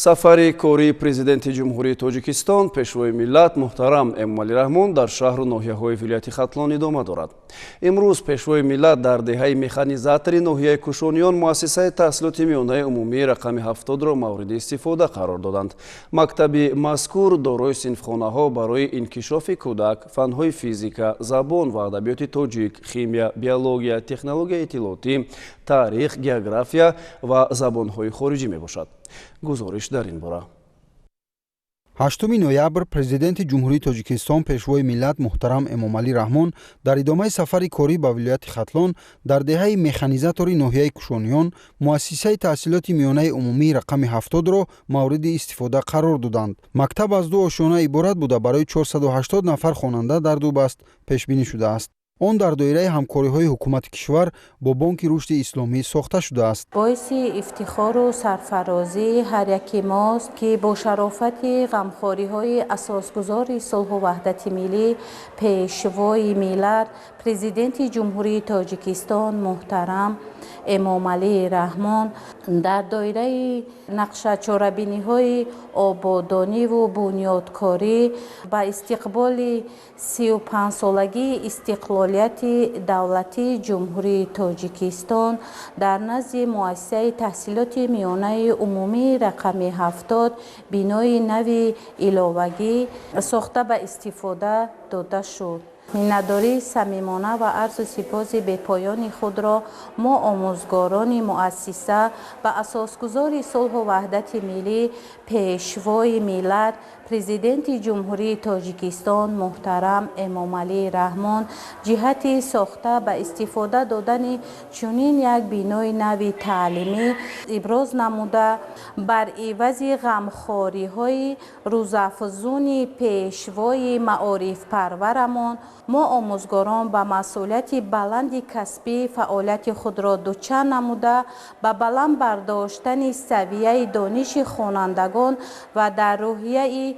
Сафари кории Президенти Ҷумҳурии Тоҷикистон, Пешвои миллат муҳтарам Эмомалӣ Раҳмон дар шаҳру ноҳияҳои вилояти Хатлон идома дорад. Имрӯз Пешвои миллат дар деҳаи Механизатори ноҳияи Кушониён муассисаи таҳсилоти миёнаи умумии рақами 70-ро мавриди истифода қарор доданд. Мактаби мазкур дорои синфхонаҳо барои инкишофи кӯдак, фанҳои физика, забон ва адабиёти тоҷик, химия, биология, технологияи иттилоотӣ, таърих, география ва забонҳои хориҷӣ мебошад. Гузориш дар ин бора. 8 ноябр Президенти Ҷумҳурии Тоҷикистон, Пешвои миллат муҳтарам Эмомалӣ Раҳмон дар идомаи сафари корӣ ба вилояти Хатлон дар деҳаи Механизатори ноҳияи Кушониён муассисаи таҳсилоти миёнаи умумии рақами 70-ро мавриди истифода қарор доданд. Мактаб аз ду ошёна иборат буда, барои 480 нафар хонанда дар ду баст пешбинӣ шудааст. Он дар доираи ҳамкориҳои ҳукумати кишвар бо Бонки рушди исломӣ сохта шудааст. Боиси ифтихору сарфарозии ҳар яки мост, ки бо шарофати ғамхориҳои асосгузори сулҳу ваҳдати миллӣ, Пешвои миллат, Президенти Ҷумҳурии Тоҷикистон муҳтарам Эмомалӣ Раҳмон дар доираи нақша чорабиниҳои ободониву бунёдкорӣ ба истиқболи 35-солагии истиқлолияти давлатии Ҷумҳурии Тоҷикистон дар назди муассисаи таҳсилоти миёнаи умумии рақами 70 бинои нави иловагӣ сохта ба истифода дода шуд. Миннатдории самимона ва арзу сипоси бепоёни худро мо, омӯзгорони муассиса, ба асосгузори сулҳу ваҳдати миллӣ, Пешвои миллат, Президенти Ҷумҳурии Тоҷикистон муҳтарам Эмомалӣ Раҳмон ҷиҳати сохта ба истифода додани чунин як бинои нави таълимӣ иброз намуда, бар ивази ғамхориҳои рӯзафзуни пешвои маорифпарварамон мо, омӯзгорон, ба масъулияти баланди касбӣ фаъолияти худро дучанд намуда, ба баланд бардоштани савияи дониши хонандагон ва дар рӯҳияи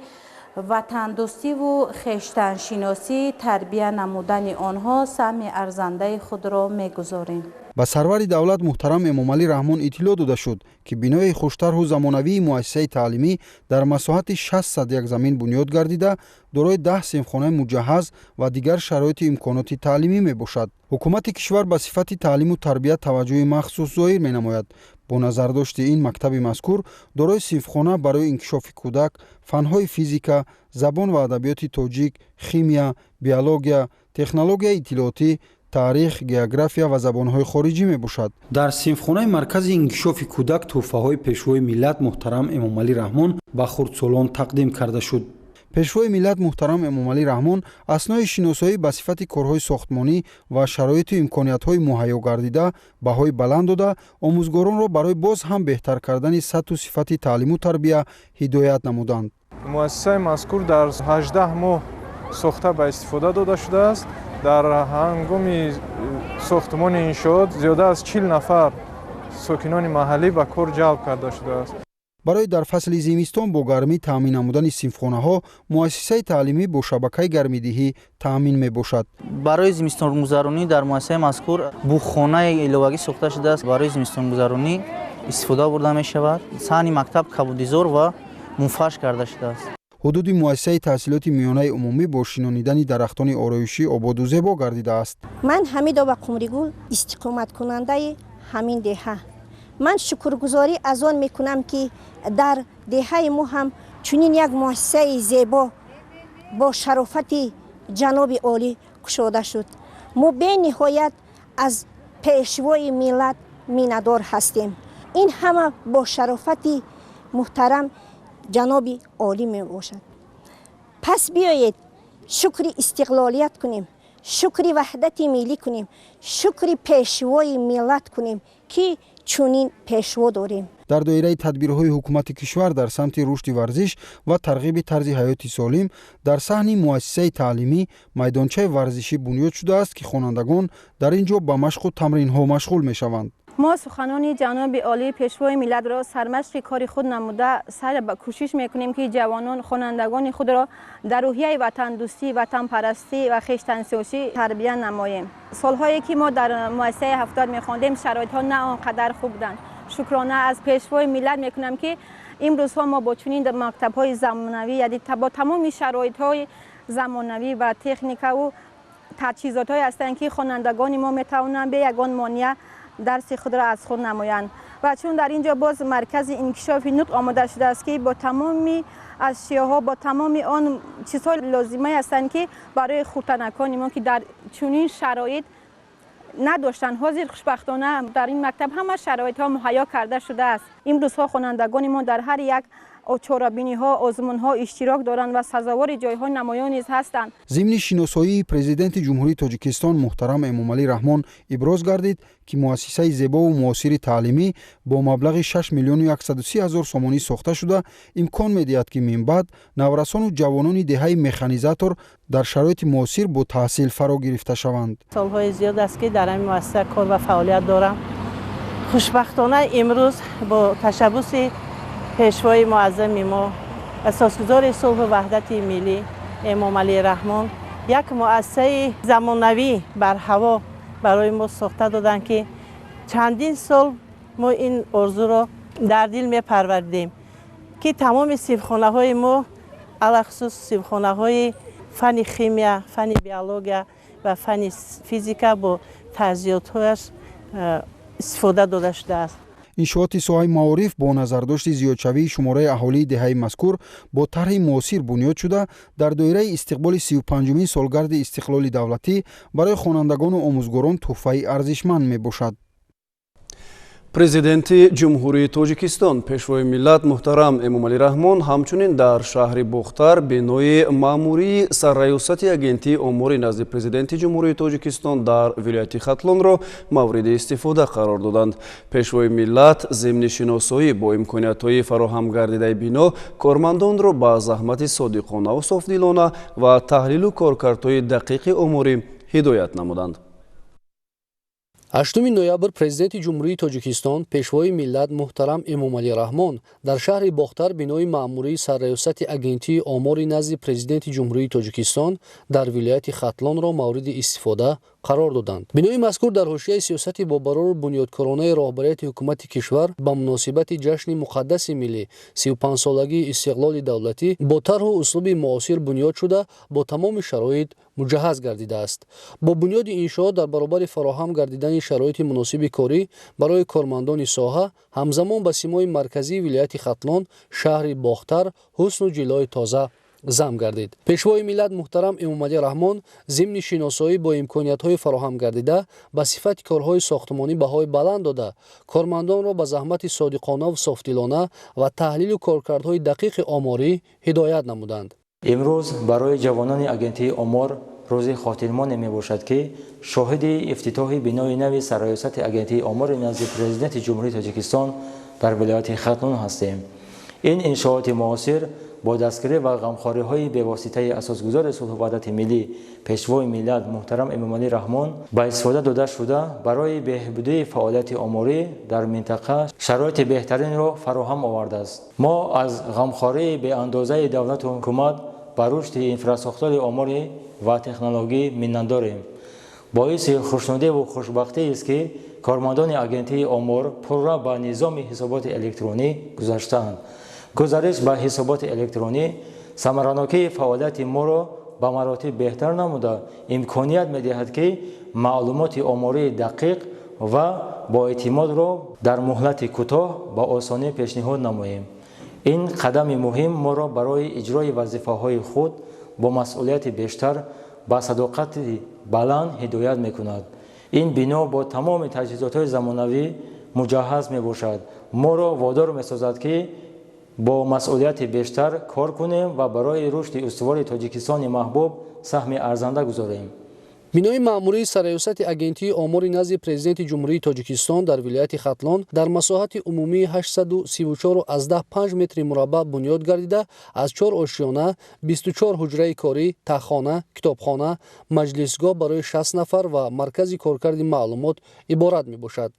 ватандӯстиву хештаншиносӣ тарбия намудани онҳо саҳми арзандаи худро мегузорем. Ба сарвари давлат муҳтарам Эмомалӣ Раҳмон иттилоъ дода шуд, ки бинои хуштарҳу замонавии муассисаи таълимӣ дар масоҳати 601 замин бунёд гардида, дорои 10 синфхонаи муҷаҳҳаз ва дигар шароиту имконоти таълимӣ мебошад. Ҳукумати кишвар ба сифати таълиму тарбия таваҷҷӯҳи махсус зоҳир менамояд. Бо назардошти ин, мактаби мазкур дорои синфхона барои инкишофи кӯдак, фанҳои физика, забон ва адабиёти тоҷик, химия, биология, технологияи иттилоотӣ, таърих, география ва забонҳои хориҷӣ мебошад. Дар синфхонаи маркази инкишофи кӯдак тӯҳфаҳои Пешвои миллат муҳтарам Эмомалӣ Раҳмон ба хурдсолон тақдим карда шуд. Пешвои миллат муҳтарам Эмомалӣ Раҳмон аснои шиносоӣ ба сифати корҳои сохтмонӣ ва шароиту имкониятҳои муҳайё гардида баҳои баланд дода, омӯзгоронро барои боз ҳам беҳтар кардани сатҳу сифати таълиму тарбия ҳидоят намуданд. Муассисаи мазкур дар 18 моҳ сохта ба истифода дода шудааст. Дар ҳангоми сохтмони иншоот зиёда аз 40 нафар сокинони маҳаллӣ ба кор ҷалб карда шудааст. Барои дар фасли зимистон бо гармӣ таъмин намудани синфхонаҳо муассисаи таълимӣ бо шабакаи гармидиҳӣ таъмин мебошад. Барои зимистонгузаронӣ дар муассисаи мазкур буғхонаи иловагӣ сохта шудааст, барои зимистонгузаронӣ истифода бурда мешавад. Саҳни мактаб кабудизор ва мунфарш карда шудааст. Ҳудуди муассисаи таҳсилоти миёнаи умумӣ бо шинонидани дарахтони ороишӣ ободу зебо гардидааст. Ман Ҳамидова Қумригул, истиқоматкунандаи ҳамин деҳа. Ман шукргузорӣ аз он мекунам, ки дар деҳаи мо ҳам чунин як муассисаи зебо бо шарофати ҷаноби олӣ кушода шуд. Мо бениҳоят аз Пешвои миллат миннатдор ҳастем. Ин ҳама бо шарофати муҳтарам ҷаноби олӣ мебошад. Пас биёед, шукри истиқлолият кунем, шукри ваҳдати миллӣ кунем, шукри Пешвои миллат кунем, ки чунин пешво дорем. Дар доираи тадбирҳои ҳукумати кишвар дар самти рушди варзиш ва тарғиби тарзи ҳаёти солим дар саҳни муассисаи таълимӣ майдончаи варзишӣ бунёд шудааст, ки хонандагон дар ин ҷо ба машқу тамринҳо машғул мешаванд. Мо суханони ҷаноби олӣ, Пешвои миллатро сармашқи кори худ намуда, сар ба кӯшиш мекунем, ки ҷавонон, хонандагони худро дар рӯҳияи ватандӯстӣ, ватанпарастӣ ва хештансиёсӣ тарбия намоем. Солҳое ки мо дар муассисаи 70 мехондем, шароитҳо на он қадар хуб буданд. Шукрона аз Пешвои миллат мекунам, ки имрӯзҳо мо бо чунин мактабҳои замонавӣ, яъне бо тамоми шароитҳои замонавӣ ва техникаву таҷҳизотҳое ҳастанд, ки хонандагони мо метавонанд бе ягон монеа дарси худро аз худ намоянд. Ва чун дар ин ҷо боз маркази инкишофи нутқ омода шудааст, ки бо тамоми ашёҳо, бо тамоми он чизҳои лозимае ҳастанд, ки барои хурдтанакони мо, ки дар чунин шароит надоштанд, ҳозир хушбахтона дар ин мактаб ҳама шароитҳо муҳайё карда шудааст. Имрӯзҳо хонандагони мо дар ҳар як чорабиниҳо, озмунҳо иштирок доранд ва сазовори ҷойҳои намоён низ ҳастанд. Зимни шиносоии Президенти Ҷумҳурии Тоҷикистон муҳтарам Эмомалӣ Раҳмон иброз гардид, ки муассисаи зебову муосири таълимӣ бо маблағи 6 миллиону 130 ҳазор сомонӣ сохта шуда, имкон медиҳад, ки минбаъд наврасону ҷавонони деҳаи Механизатор дар шароити муосир бо таҳсил фаро гирифта шаванд. Солҳои зиёд аст, ки дар ҳамин муассиса кор ва фаъолият дорам. Хушбахтона, имрӯз бо ташаббуси Пешвои муаззами мо, асосгузори сулҳу ваҳдати миллӣ Эмомалӣ Раҳмон, як муассисаи замонавӣ барҳаво барои мо сохта доданд, ки чандин сол мо ин орзуро дар дил мепарвардем, ки тамоми синфхонаҳои мо, алахусус синфхонаҳои фанни химия, фанни биология ва фанни физика бо таҷҳизотҳояш истифода дода шудааст. Иншооти соҳаи маориф бо назардошти зиёдшавии шумораи аҳолии деҳаи мазкур бо тарҳи муосир бунёд шуда, дар доираи истиқболи 35-умин солгарди истиқлоли давлатӣ барои хонандагону омӯзгорон тӯҳфаи арзишманд мебошад. Президенти Ҷумҳурии Тоҷикистон, Пешвои миллат муҳтарам Эмомалӣ Раҳмон ҳамчунин дар шаҳри Бохтар бинои маъмурии Сарраёсати Агентии омори назди Президенти Ҷумҳурии Тоҷикистон дар вилояти Хатлонро мавриди истифода қарор доданд. Пешвои миллат зимни шиносоӣ бо имкониятҳои фароҳам гардидаи бино кормандонро ба заҳмати содиқонаву софдилона ва таҳлилу коркардҳои дақиқи оморӣ ҳидоят намуданд. 8 ноябр Президенти Ҷумҳурии Тоҷикистон, Пешвои миллат муҳтарам Эмомалӣ Раҳмон дар шаҳри Бохтар бинои маъмурии Сарраёсати Агентии омори назди Президенти Ҷумҳурии Тоҷикистон дар вилояти Хатлонро мавриди истифода қарор доданд. Бинои мазкур дар ҳошияи сиёсати бобарору бунёдкоронаи роҳбарияти ҳукумати кишвар ба муносибати ҷашни муқаддаси миллӣ, 35-солагии истиқлоли давлатӣ, бо тарҳу услуби муосир бунёд шуда, бо тамоми шароит муҷаҳҳаз гардидааст. Бо бунёди иншоот дар баробари фароҳам гардидани шароити муносиби корӣ барои кормандони соҳа, ҳамзамон ба симои марказии вилояти Хатлон, шаҳри Бохтар, ҳусну ҷилои тоза зам гардид. Пешвои миллат муҳтарам Эмомалӣ Раҳмон зимни шиносоӣ бо имкониятҳои фароҳам гардида ба сифати корҳои сохтмонӣ баҳои баланд дода, кормандонро ба заҳмати содиқонаву софдилона ва таҳлилу коркардҳои дақиқи оморӣ ҳидоят намуданд. Имрӯз барои ҷавонони Агентии омор рӯзи хотирмоне мебошад, ки шоҳиди ифтитоҳи бинои нави Сарраёсати Агентии омори назди Президенти Ҷумҳурии Тоҷикистон дар вилояти Хатлон ҳастем. Ин иншооти муосир бо дастгирӣ ва ғамхориҳои бевоситаи асосгузори сулҳу ваҳдати миллӣ, Пешвои миллат муҳтарам Эмомалӣ Раҳмон ба истифода дода шуда, барои беҳбудии фаъолияти оморӣ дар минтақа шароити беҳтаринро фароҳам овардааст. Мо аз ғамхории беандозаи давлату ҳукумат ба рушди инфрасохтори оморӣ ва технологӣ миннатдорем. Боиси хушнудиву хушбахтиест, ки кормандони Агентии омор пурра ба низоми ҳисоботи электронӣ гузаштаанд. Гузариш ба ҳисоботи электронӣ самаранокии фаъолияти моро ба маротиб беҳтар намуда, имконият медиҳад, ки маълумоти омории дақиқ ва боэътимодро дар муҳлати кӯтоҳ ба осонӣ пешниҳод намоем. Ин қадами муҳим моро барои иҷрои вазифаҳои худ бо масъулияти бештар, ба садоқати баланд ҳидоят мекунад. Ин бино бо тамоми таҷҳизотҳои замонавӣ муҷаҳҳаз мебошад, моро водор месозад, ки бо масъулияти бештар кор кунем ва барои рушди устувори Тоҷикистони маҳбуб саҳми арзанда гузорем. Бинои маъмурии Сарраёсати Агентии омори назди Президенти Ҷумҳурии Тоҷикистон дар вилояти Хатлон дар масоҳати умумии 834,5 метри мураббаъ бунёд гардида, аз чор ошёна, 24 ҳуҷраи корӣ, таххона, китобхона, маҷлисгоҳ барои 60 нафар ва маркази коркарди маълумот иборат мебошад.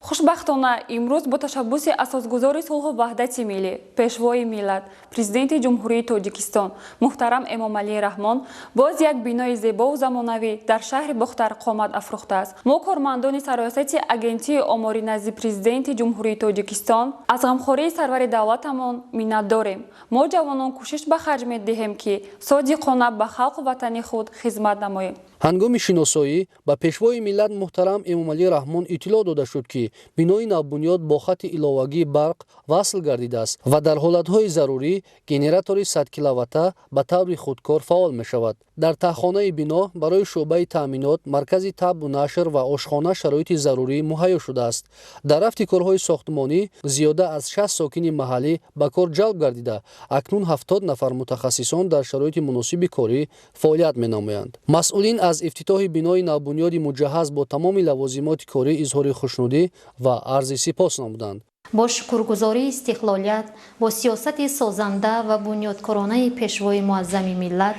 Хушбахтона, имрӯз бо ташаббуси асосгузори сулҳу ваҳдати миллӣ, Пешвои миллат, Президенти Ҷумҳурии Тоҷикистон муҳтарам Эмомалӣ Раҳмон боз як бинои зебову замонавӣ дар шаҳри Бохтар қомат афрӯхтааст. Мо, кормандони Сарраёсати Агентии омори назди Президенти Ҷумҳурии Тоҷикистон, аз ғамхории сарвари давлатамон миннатдорем. Мо, ҷавонон, кӯшиш ба харҷ медиҳем, ки содиқона ба халқу ватани худ хизмат намоем. Ҳангоми шиносоӣ ба Пешвои миллат муҳтарам Эмомалӣ Раҳмон иттилоъ дода шуд, ки бинои навбунёд бо хати иловагии барқ васл гардидааст ва дар ҳолатҳои зарурӣ генератори 100 киловатта ба таври худкор фаъол мешавад. Дар таҳхонаи бино барои шӯъбаи таъминот, маркази табъу нашр ва ошхона шароити зарурӣ муҳайё шудааст. Дар рафти корҳои сохтмонӣ зиёда аз 60 сокини маҳаллӣ ба кор ҷалб гардида, акнун 70 нафар мутахассисон дар шароити муносиби корӣ фаъолият менамоянд. Масъулин аз ифтитоҳи бинои навбунёди муҷаҳҳаз бо тамоми лавозимоти корӣ изҳори хушнудӣ ва арзи сипос намуданд. Бо шукргузории истиқлолият, бо сиёсати созанда ва бунёдкоронаи Пешвои муаззами миллат,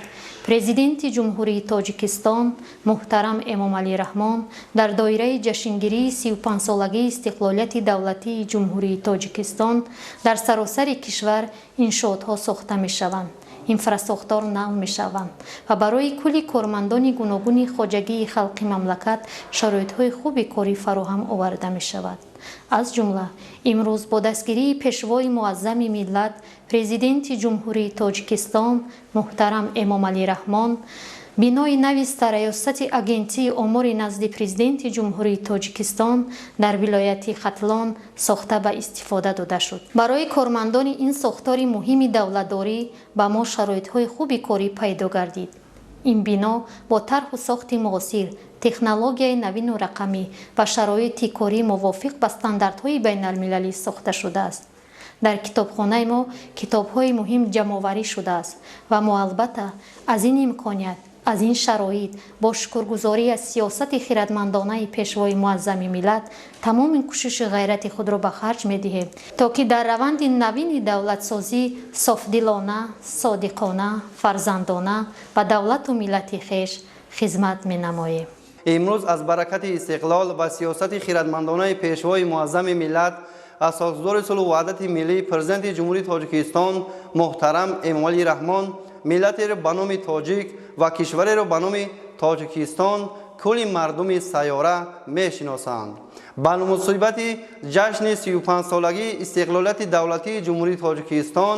Президенти Ҷумҳурии Тоҷикистон муҳтарам Эмомалӣ Раҳмон, дар доираи ҷашнгирии 35-солагии истиқлолияти давлатии Ҷумҳурии Тоҷикистон дар саросари кишвар иншоотҳо сохта мешаванд, инфрасохтор нав мешаванд ва барои кулли кормандони гуногуни хоҷагии халқи мамлакат шароитҳои хуби корӣ фароҳам оварда мешавад. Аз ҷумла имрӯз бо дастгирии Пешвои муаззами миллат, Президенти Ҷумҳурии Тоҷикистон муҳтарам Эмомалӣ Раҳмон, бинои нави Сарраёсати Агентии омори назди Президенти Ҷумҳурии Тоҷикистон дар вилояти Хатлон сохта ба истифода дода шуд. Барои кормандони ин сохтори муҳими давлатдорӣ ба мо шароитҳои хуби корӣ пайдо гардид. Ин бино бо тарҳу сохти муосир, технологияи навину рақамӣ ва шароити корӣ мувофиқ ба стандартҳои байналмилалӣ сохта шудааст. Дар китобхонаи мо китобҳои муҳим ҷамъоварӣ шудааст ва мо албатта аз ин имконият, аз ин шароит бо шукргузорӣ аз сиёсати хиратмандонаи Пешвои муаззами миллат тамоми кӯшиши ғайрати худро ба харҷ медиҳем, то ки дар раванди навини давлатсозӣ софдилона, содиқона, фарзандона ба давлату миллати хеш хизмат менамоем. Имрӯз аз баракати истиқлол ва сиёсати хиратмандонаи Пешвои муаззами миллат, асосгузори сулҳу ваҳдати миллӣ, Президенти Ҷумҳурии Тоҷикистон муҳтарам Эмомалӣ Раҳмон, миллатеро ба номи тоҷик ва кишвареро ба номи Тоҷикистон кулли мардуми сайёра мешиносанд. Ба муносибати ҷашни 35-солагии истиқлолияти давлатии Ҷумҳурии Тоҷикистон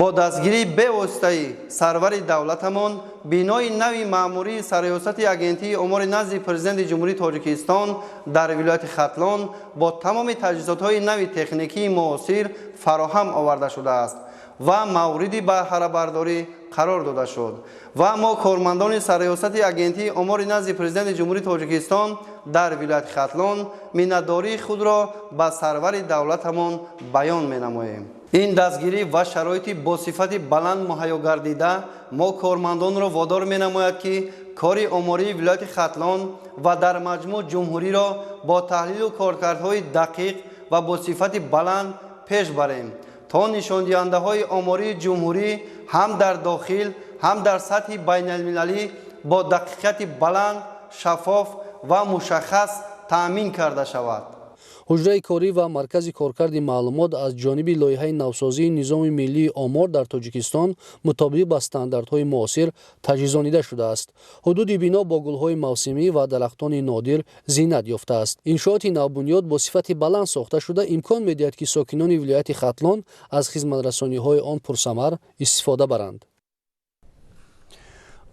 бо дастгирии бевоситаи сарвари давлатамон бинои нави маъмурии Сарраёсати Агентии омори назди Президенти Ҷумҳурии Тоҷикистон дар вилояти Хатлон бо тамоми таҷҳизотҳои нави техникии муосир фароҳам оварда шудааст ва мавриди баҳрабардорӣ қарор дода шуд. Ва мо, кормандони Сарраёсати Агентии омори назди Президенти Ҷумҳурии Тоҷикистон дар вилояти Хатлон, миннатдории худро ба сарвари давлатамон баён менамоем. Ин дастгирӣ ва шароити бо сифати баланд муҳайё гардида мо кормандонро водор менамояд, ки кори омории вилояти Хатлон ва дар маҷмӯъ ҷумҳуриро бо таҳлилу коркардҳои дақиқ ва бо сифати баланд пеш барем, то нишондиҳандаҳои омории ҷумҳурӣ ҳам дар дохил, ҳам дар сатҳи байналмилалӣ бо дақиқияти баланд, шаффоф ва мушаххас таъмин карда шавад. Ҳуҷраи корӣ ва маркази коркарди маълумот аз ҷониби лоиҳаи навсозии низоми миллии омор дар Тоҷикистон мутобиқ ба стандартҳои муосир таҷҳизонида шудааст. Ҳудуди бино бо гулҳои мавсимӣ ва дарахтони нодир зинат ёфтааст. Иншооти навбунёд бо сифати баланд сохта шуда имкон медиҳад, ки сокинони вилояти Хатлон аз хизматрасониҳои он пурсамар истифода баранд.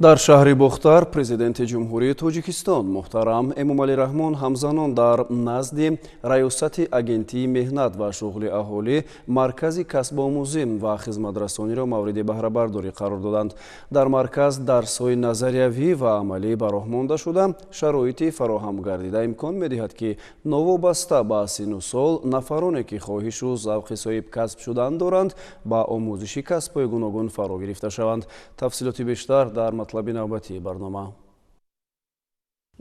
Дар шаҳри Бохтар Президенти Ҷумҳурии Тоҷикистон муҳтарам Эмомалӣ Раҳмон ҳамзанон дар назди Раёсати Агентии меҳнат ва шуғли аҳолӣ маркази касбомӯзӣ ва хизматрасониро мавриди баҳрабардорӣ қарор доданд. Дар марказ дарсҳои назариявӣ ва амалӣ ба роҳ монда шуда, шароити фароҳам гардида имкон медиҳад, ки новобаста ба сину сол нафароне, ки хоҳишу завқи соҳибкасб шудан доранд, ба омӯзиши касбҳои гуногун фаро гирифта шаванд. Тафсилоти бештар дар матлаби навбатии барнома.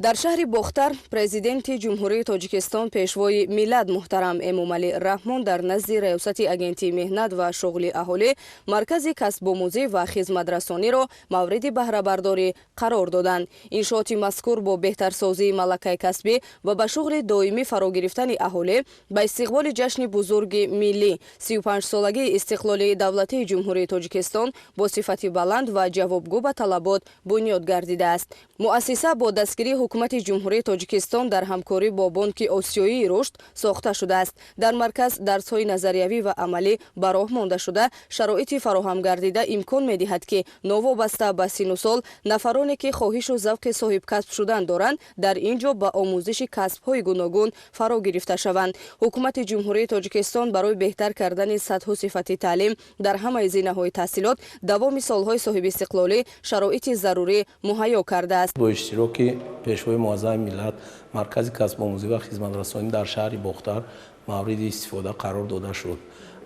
Дар шаҳри Бохтар Президенти Ҷумҳурии Тоҷикистон, Пешвои миллат муҳтарам Эмомалӣ Раҳмон дар назди Раёсати Агентии меҳнат ва шуғли аҳолӣ маркази касбомӯзӣ ва хизматрасониро мавриди баҳрабардорӣ қарор доданд. Иншооти мазкур бо беҳтарсозии малакаи касбӣ ва ба шуғли доимӣ фаро гирифтани аҳолӣ ба истиқболи ҷашни бузурги миллӣ, 35-солагии истиқлолии давлатии Ҷумҳурии Тоҷикистон, бо сифати баланд ва ҷавобгӯ ба талабот бунёд гардидааст. Муассиса бо дастгирии Ҳукумати Ҷумҳурии Тоҷикистон дар ҳамкорӣ бо Бонки Осиёии рушд сохта шудааст. Дар марказ дарсҳои назариявӣ ва амалӣ ба роҳ монда шуда, шароити фароҳам гардида имкон медиҳад, ки новобаста ба сину сол нафароне, ки хоҳишу завқи соҳибкасб шудан доранд, дар ин ҷо ба омӯзиши касбҳои гуногун фаро гирифта шаванд. Ҳукумати Ҷумҳурии Тоҷикистон барои беҳтар кардани сатҳу сифати таълим дар ҳамаи зинаҳои таҳсилот давоми солҳои соҳибистиқлолӣ шароити зарурӣ муҳайё кардааст. Бо иштироки Пешвои муаззами миллат маркази касбомӯзӣ ва хизматрасонӣ дар шаҳри Бохтар мавриди истифода қарор дода шуд.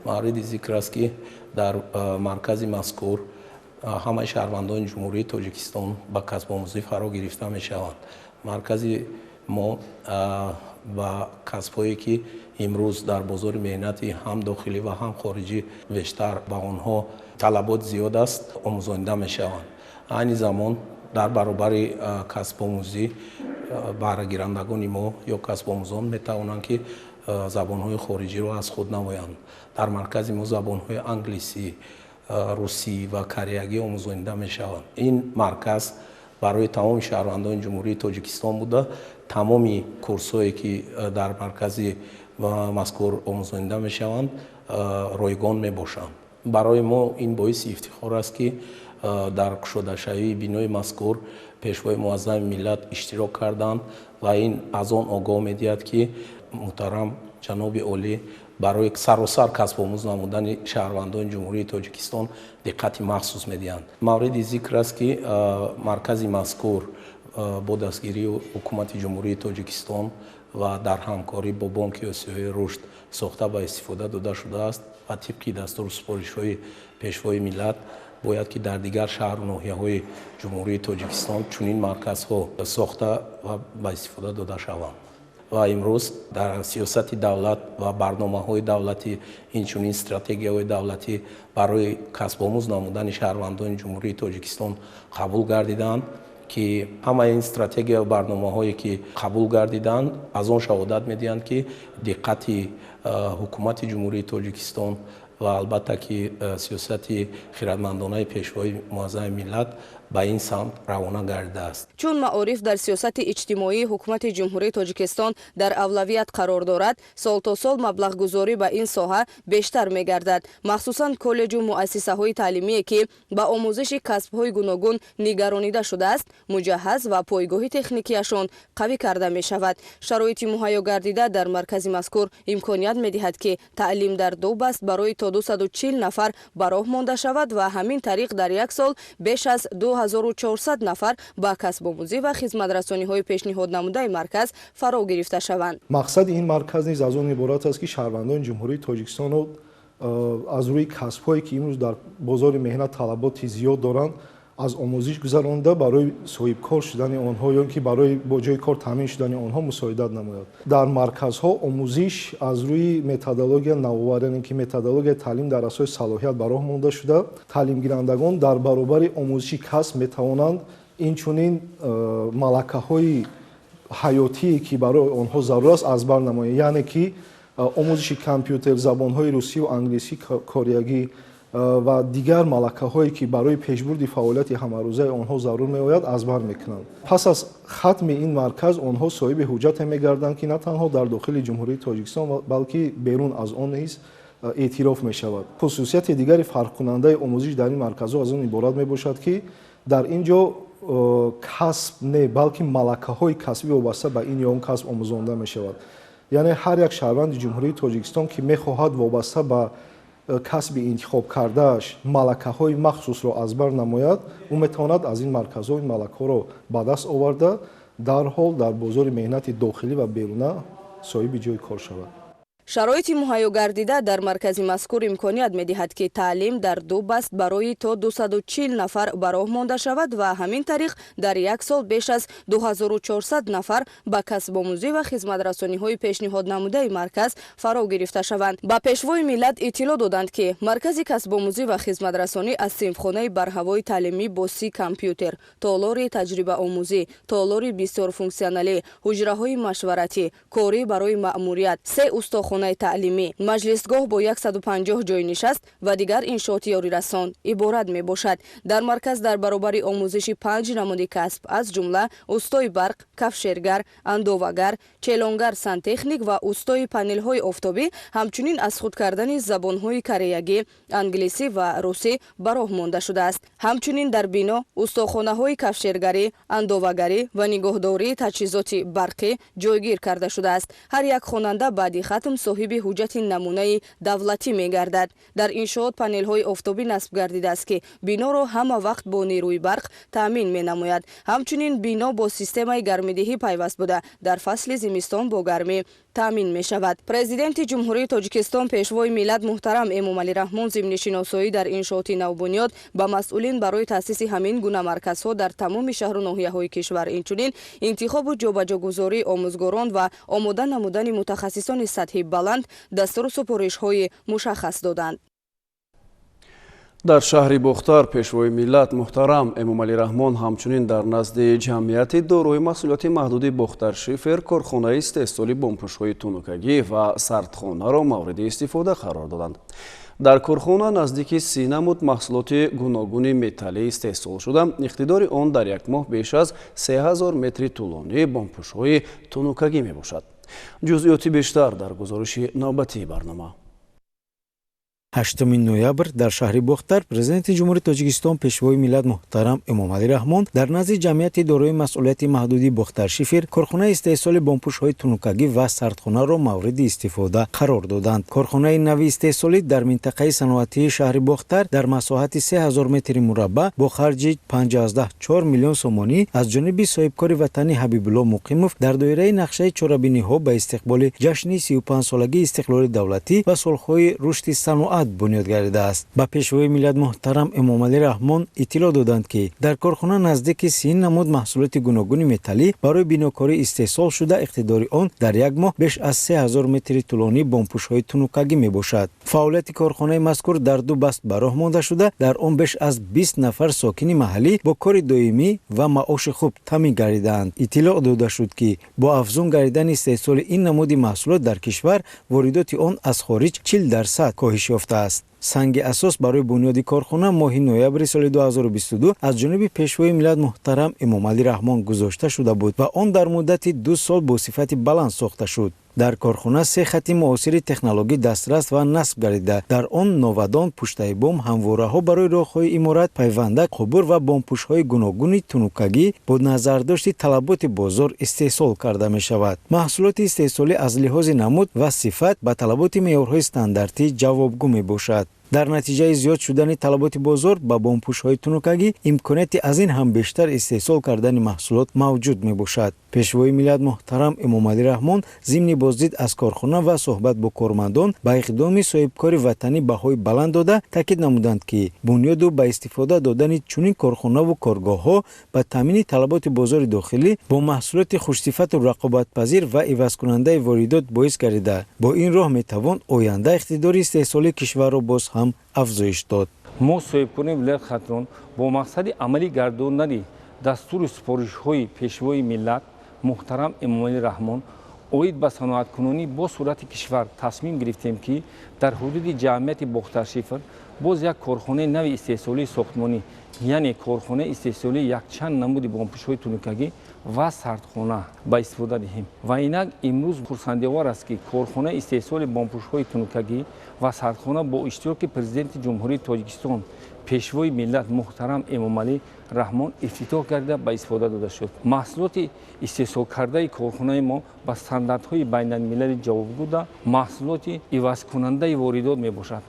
Мавриди зикр аст, ки дар маркази мазкур ҳамаи шаҳрвандони Ҷумҳурии Тоҷикистон ба касбомӯзӣ фаро гирифта мешаванд. Маркази мо ба касбҳое, ки имрӯз дар бозори меҳнати ҳам дохилӣ ва ҳам хориҷӣ бештар ба онҳо талабот зиёд аст, омӯзонида мешаванд. Айни замон дар баробари касбомӯзӣ баҳрагирандагони мо ё касбомӯзон метавонанд, ки забонҳои хориҷиро аз худ намоянд. Дар маркази мо забонҳои англисӣ, русӣ ва кореягӣ омӯзонида мешаванд. Ин марказ барои тамоми шаҳрвандони Ҷумҳурии Тоҷикистон буда, тамоми курсҳое, ки дар маркази мазкур омӯзонида мешаванд, ройгон мебошанд. Барои мо ин боиси ифтихор аст, ки дар кушодашавии бинои мазкур Пешвои муаззами миллат иштирок карданд ва ин аз он огоҳ медиҳад, ки муҳтарам ҷаноби олӣ барои саросар касбомӯз намудани шаҳрвандони Ҷумҳурии Тоҷикистон диққати махсус медиҳанд. Мавриди зикр аст, ки маркази мазкур бо дастгирии Ҳукумати Ҷумҳурии Тоҷикистон ва дар ҳамкорӣ бо Бонки Осиёии рушд сохта ба истифода дода шудааст ва тибқи дастуру супоришҳои Пешвои миллат бояд, ки дар дигар шаҳру ноҳияҳои Ҷумҳурии Тоҷикистон чунин марказҳо сохта ва ба истифода дода шаванд. Ва имрӯз дар сиёсати давлат ва барномаҳои давлатӣ, инчунин стратегияҳои давлатӣ барои касбомӯз намудани шаҳрвандони Ҷумҳурии Тоҷикистон қабул гардиданд, ки ҳамаи ин стратегия ва барномаҳое, ки қабул гардиданд, аз он шаҳодат медиҳанд, ки диққати Ҳукумати Ҷумҳурии Тоҷикистон ва албатта ки сиёсати хирадмандонаи Пешвои муаззами миллат ба ин самт равона гардидааст. Чун маориф дар сиёсати иҷтимоии Ҳукумати Ҷумҳурии Тоҷикистон дар авлавият қарор дорад, сол то сол маблағгузорӣ ба ин соҳа бештар мегардад. Махсусан коллеҷу муассисаҳои таълимие, ки ба омӯзиши касбҳои гуногун нигаронида шудааст, муҷаҳҳаз ва пойгоҳи техникияшон қавӣ карда мешавад. Шароити муҳайё гардида дар маркази мазкур имконият медиҳад, ки таълим дар ду баст барои то 240 нафар ба роҳ монда шавад ва ҳамин тариқ дар як сол беш аз 2400 нафар ба касбомӯзӣ ва хизматрасониҳои пешниҳоднамудаи марказ фаро гирифта шаванд. Мақсади ин марказ низ аз он иборат аст, ки шаҳрвандони Ҷумҳурии Тоҷикистонро аз рӯи касбҳое, ки имрӯз дар бозори меҳнат талаботи зиёд доранд, аз омӯзиш гузаронда, барои соҳибкор шудани онҳо ё ки барои бо ҷои кор таъмин шудани онҳо мусоидат намояд. Дар марказҳо омӯзиш аз рӯи методология навовар, яъне ки методологияи таълим дар асоси салоҳият ба роҳ монда шуда, таълимгирандагон дар баробари омӯзиши касб метавонанд инчунин малакаҳои ҳаётие, ки барои онҳо зарур аст, аз бар намоянд, яъне ки омӯзиши компютер, забонҳои русию англисӣ, кореягӣ ва дигар малакаҳое, ки барои пешбурди фаъолияти ҳамарӯзаи онҳо зарур меояд, аз бар мекунанд. Пас аз хатми ин марказ онҳо соҳиби ҳуҷҷате мегарданд, ки на танҳо дар дохили Ҷумҳурии Тоҷикистон, балки берун аз он низ эътироф мешавад. Хусусияти дигари фарқкунандаи омӯзиш дар ин марказҳо аз он иборат мебошад, ки дар ин ҷо касб не, балки малакаҳои касбӣ вобаста ба ин ё он касб омӯзонда мешавад. Яъне ҳар як шаҳрванди Ҷумҳурии Тоҷикистон, ки мехоҳад вобаста ба касби интихоб кардааш малакаҳои махсусро аз бар намояд, ӯ метавонад аз ин марказҳо ин малакаҳоро ба даст оварда, дарҳол дар бозори меҳнати дохилӣ ва беруна соҳиби ҷои кор шавад. Шароити муҳайё гардида дар маркази мазкур имконият медиҳад, ки таълим дар ду баст барои то 240 нафар ба роҳ монда шавад ва ҳамин тариқ дар як сол беш аз 2400 нафар ба касбомӯзӣ ва хизматрасониҳои пешниҳоднамудаи марказ фаро гирифта шаванд. Ба Пешвои миллат иттилоъ доданд, ки маркази касбомӯзӣ ва хизматрасонӣ аз синфхонаи барҳавои таълимӣ бо 30 компютер, толори таҷрибаомӯзӣ, толори бисёрфунксионалӣ, ҳуҷраҳои машваратӣ, корӣ барои маъмурият, се устохонаи таълимӣ, маҷлисгоҳ бо 150 ҷойи нишаст ва дигар иншооти ёрирасон иборат мебошад. Дар марказ дар баробари омӯзиши 5 намуди касб, аз ҷумла устои барқ, кафшергар, андовагар, челонгар, сантехник ва устои панелҳои офтобӣ, ҳамчунин аз худ кардани забонҳои кореягӣ, англисӣ ва русӣ ба роҳ монда шудааст. Ҳамчунин дар бино устохонаҳои кафшергарӣ, андовагарӣ ва нигоҳдории таҷҳизоти барқӣ ҷойгир карда шудааст. Ҳар як хонанда баъди хатм соҳиби ҳуҷҷати намунаи давлатӣ мегардад. Дар иншоот панелҳои офтобӣ насб гардидааст, ки биноро ҳама вақт бо нерӯи барқ таъмин менамояд. Ҳамчунин бино бо системаи гармидиҳӣ пайваст буда, дар фасли зимистон бо гармӣ таъмин мешавад. Президенти Ҷумҳурии Тоҷикистон, Пешвои миллат муҳтарам Эмомалӣ Раҳмон зимни шиносоӣ дар иншооти навбунёд ба масъулин барои таъсиси ҳамин гуна марказҳо дар тамоми шаҳру ноҳияҳои кишвар, инчунин интихобу ҷобаҷогузории омӯзгорон ва омода намудани мутахассисони сатҳи баланд дастуру супоришҳои мушаххас доданд. Дар шаҳри Бохтар Пешвои миллат муҳтарам Эмомалӣ Раҳмон ҳамчунин дар назди ҷамъияти дорои масъулияти маҳдуди Бохтаршифер корхонаи истеҳсоли бомпӯшҳои тунукагӣ ва сардхонаро мавриди истифода қарор доданд. Дар корхона наздики 30 намуд маҳсулоти гуногуни металлӣ истеҳсол шуда, иқтидори он дар як моҳ беш аз 3000 метри тӯлонии бомпӯшҳои тунукагӣ мебошад. Ҷузъиёти бештар дар гузориши навбатии барнома. 8 ноябр дар шаҳри Бохтар Президенти Ҷумҳурии Тоҷикистон, Пешвои миллат муҳтарам Эмомалӣ Раҳмон дар назди ҷамъияти дорои масъулияти маҳдуди Бохтаршифер корхонаи истеҳсоли бомпӯшҳои тунукагӣ ва сардхонаро мавриди истифода қарор доданд. Корхонаи нави истеҳсолӣ дар минтақаи саноатии шаҳри Бохтар дар масоҳати 3000 метри мураббаъ бо харҷи 5,4 миллион сомонӣ аз ҷониби соҳибкори ватанӣ Ҳабибулло Муқимов дар доираи нақшаи чорабиниҳо ба истиқболи ҷашни 35-солагии истиқлоли давлатӣ ва солҳои рушди саноат бунёд гардидааст. Ба Пешвои миллат муҳтарам Эмомалӣ Раҳмон иттилоъ доданд, ки дар корхона наздики 30 намуд маҳсулоти гуногуни металлӣ барои бинокорӣ истеҳсол шуда, иқтидори он дар як моҳ беш аз 3000 метри тӯлонии бомпӯшҳои тунукагӣ мебошад. Фаъолияти корхонаи мазкур дар ду баст ба роҳ монда шуда, дар он беш аз 20 нафар сокини маҳаллӣ бо кори доимӣ ва маоши хуб таъмин гардидаанд. Иттилоъ дода шуд, ки бо афзун гардидани истеҳсоли ин намуди маҳсулот дар кишвар воридоти он аз хориҷ 40% коҳиш ёфтааст. Санги асос барои бунёди корхона моҳи ноябри соли 2022 аз ҷониби Пешвои миллат муҳтарам Эмомалӣ Раҳмон гузошта шуда буд ва он дар муддати 2 сол бо сифати баланд сохта шуд. Дар корхона 3 хати муосири технологӣ дастрас ва насб гардида, дар он новадон, пуштаи бом, ҳамвораҳо барои роҳҳои иморат, пайвандак, қубур ва бомпӯшҳои гуногуни тунукагӣ бо назардошти талаботи бозор истеҳсол карда мешавад. Маҳсулоти истеҳсолӣ аз лиҳози намуд ва сифат ба талаботи меъёрҳои стандартӣ ҷавобгӯ мебошад. Дар натиҷаи зиёд шудани талаботи бозор ба бомпӯшҳои тунукагӣ имконияти аз ин ҳам бештар истеҳсол кардани маҳсулот мавҷуд мебошад. Пешвои миллат муҳтарам Эмомалӣ Раҳмон зимни боздид аз корхона ва суҳбат бо кормандон ба иқдоми соҳибкори ватанӣ баҳои баланд дода, таъкид намуданд, ки бунёду ба истифода додани чунин корхонаву коргоҳҳо ба таъмини талаботи бозори дохилӣ бо маҳсулоти хушсифату рақобатпазир ва ивазкунандаи воридот боис гардида, бо ин роҳ метавон оянда иқтидори истеҳсолии кишварро боз ҳам афзоиш дод. Мо соҳибкорони вилояти Хатлон бо мақсади амалӣ гардондани дастуру супоришҳои Пешвои миллат муҳтарам Эмомалӣ Раҳмон оид ба саноаткунонӣ бо суръати кишвар тасмим гирифтем, ки дар ҳудуди ҷамъияти Бохтаршифр боз як корхонаи нави истеҳсолии сохтмонӣ, яъне корхонаи истеҳсолии якчанд намуди бомпӯшҳои тунукагӣ ва сардхона ба истифода диҳем. Ва инак имрӯз хурсандиовар аст, ки корхонаи истеҳсоли бомпӯшҳои тунукагӣ ва сардхона бо иштироки Президенти Ҷумҳурии Тоҷикистон, Пешвои миллат муҳтарам Эмомалӣ Раҳмон ифтитоҳ карда ба истифода дода шуд. Маҳсулоти истеҳсолкардаи корхонаи мо ба стандартҳои байналмилалӣ ҷавобгӯ буда, маҳсулоти ивазкунандаи воридот мебошад.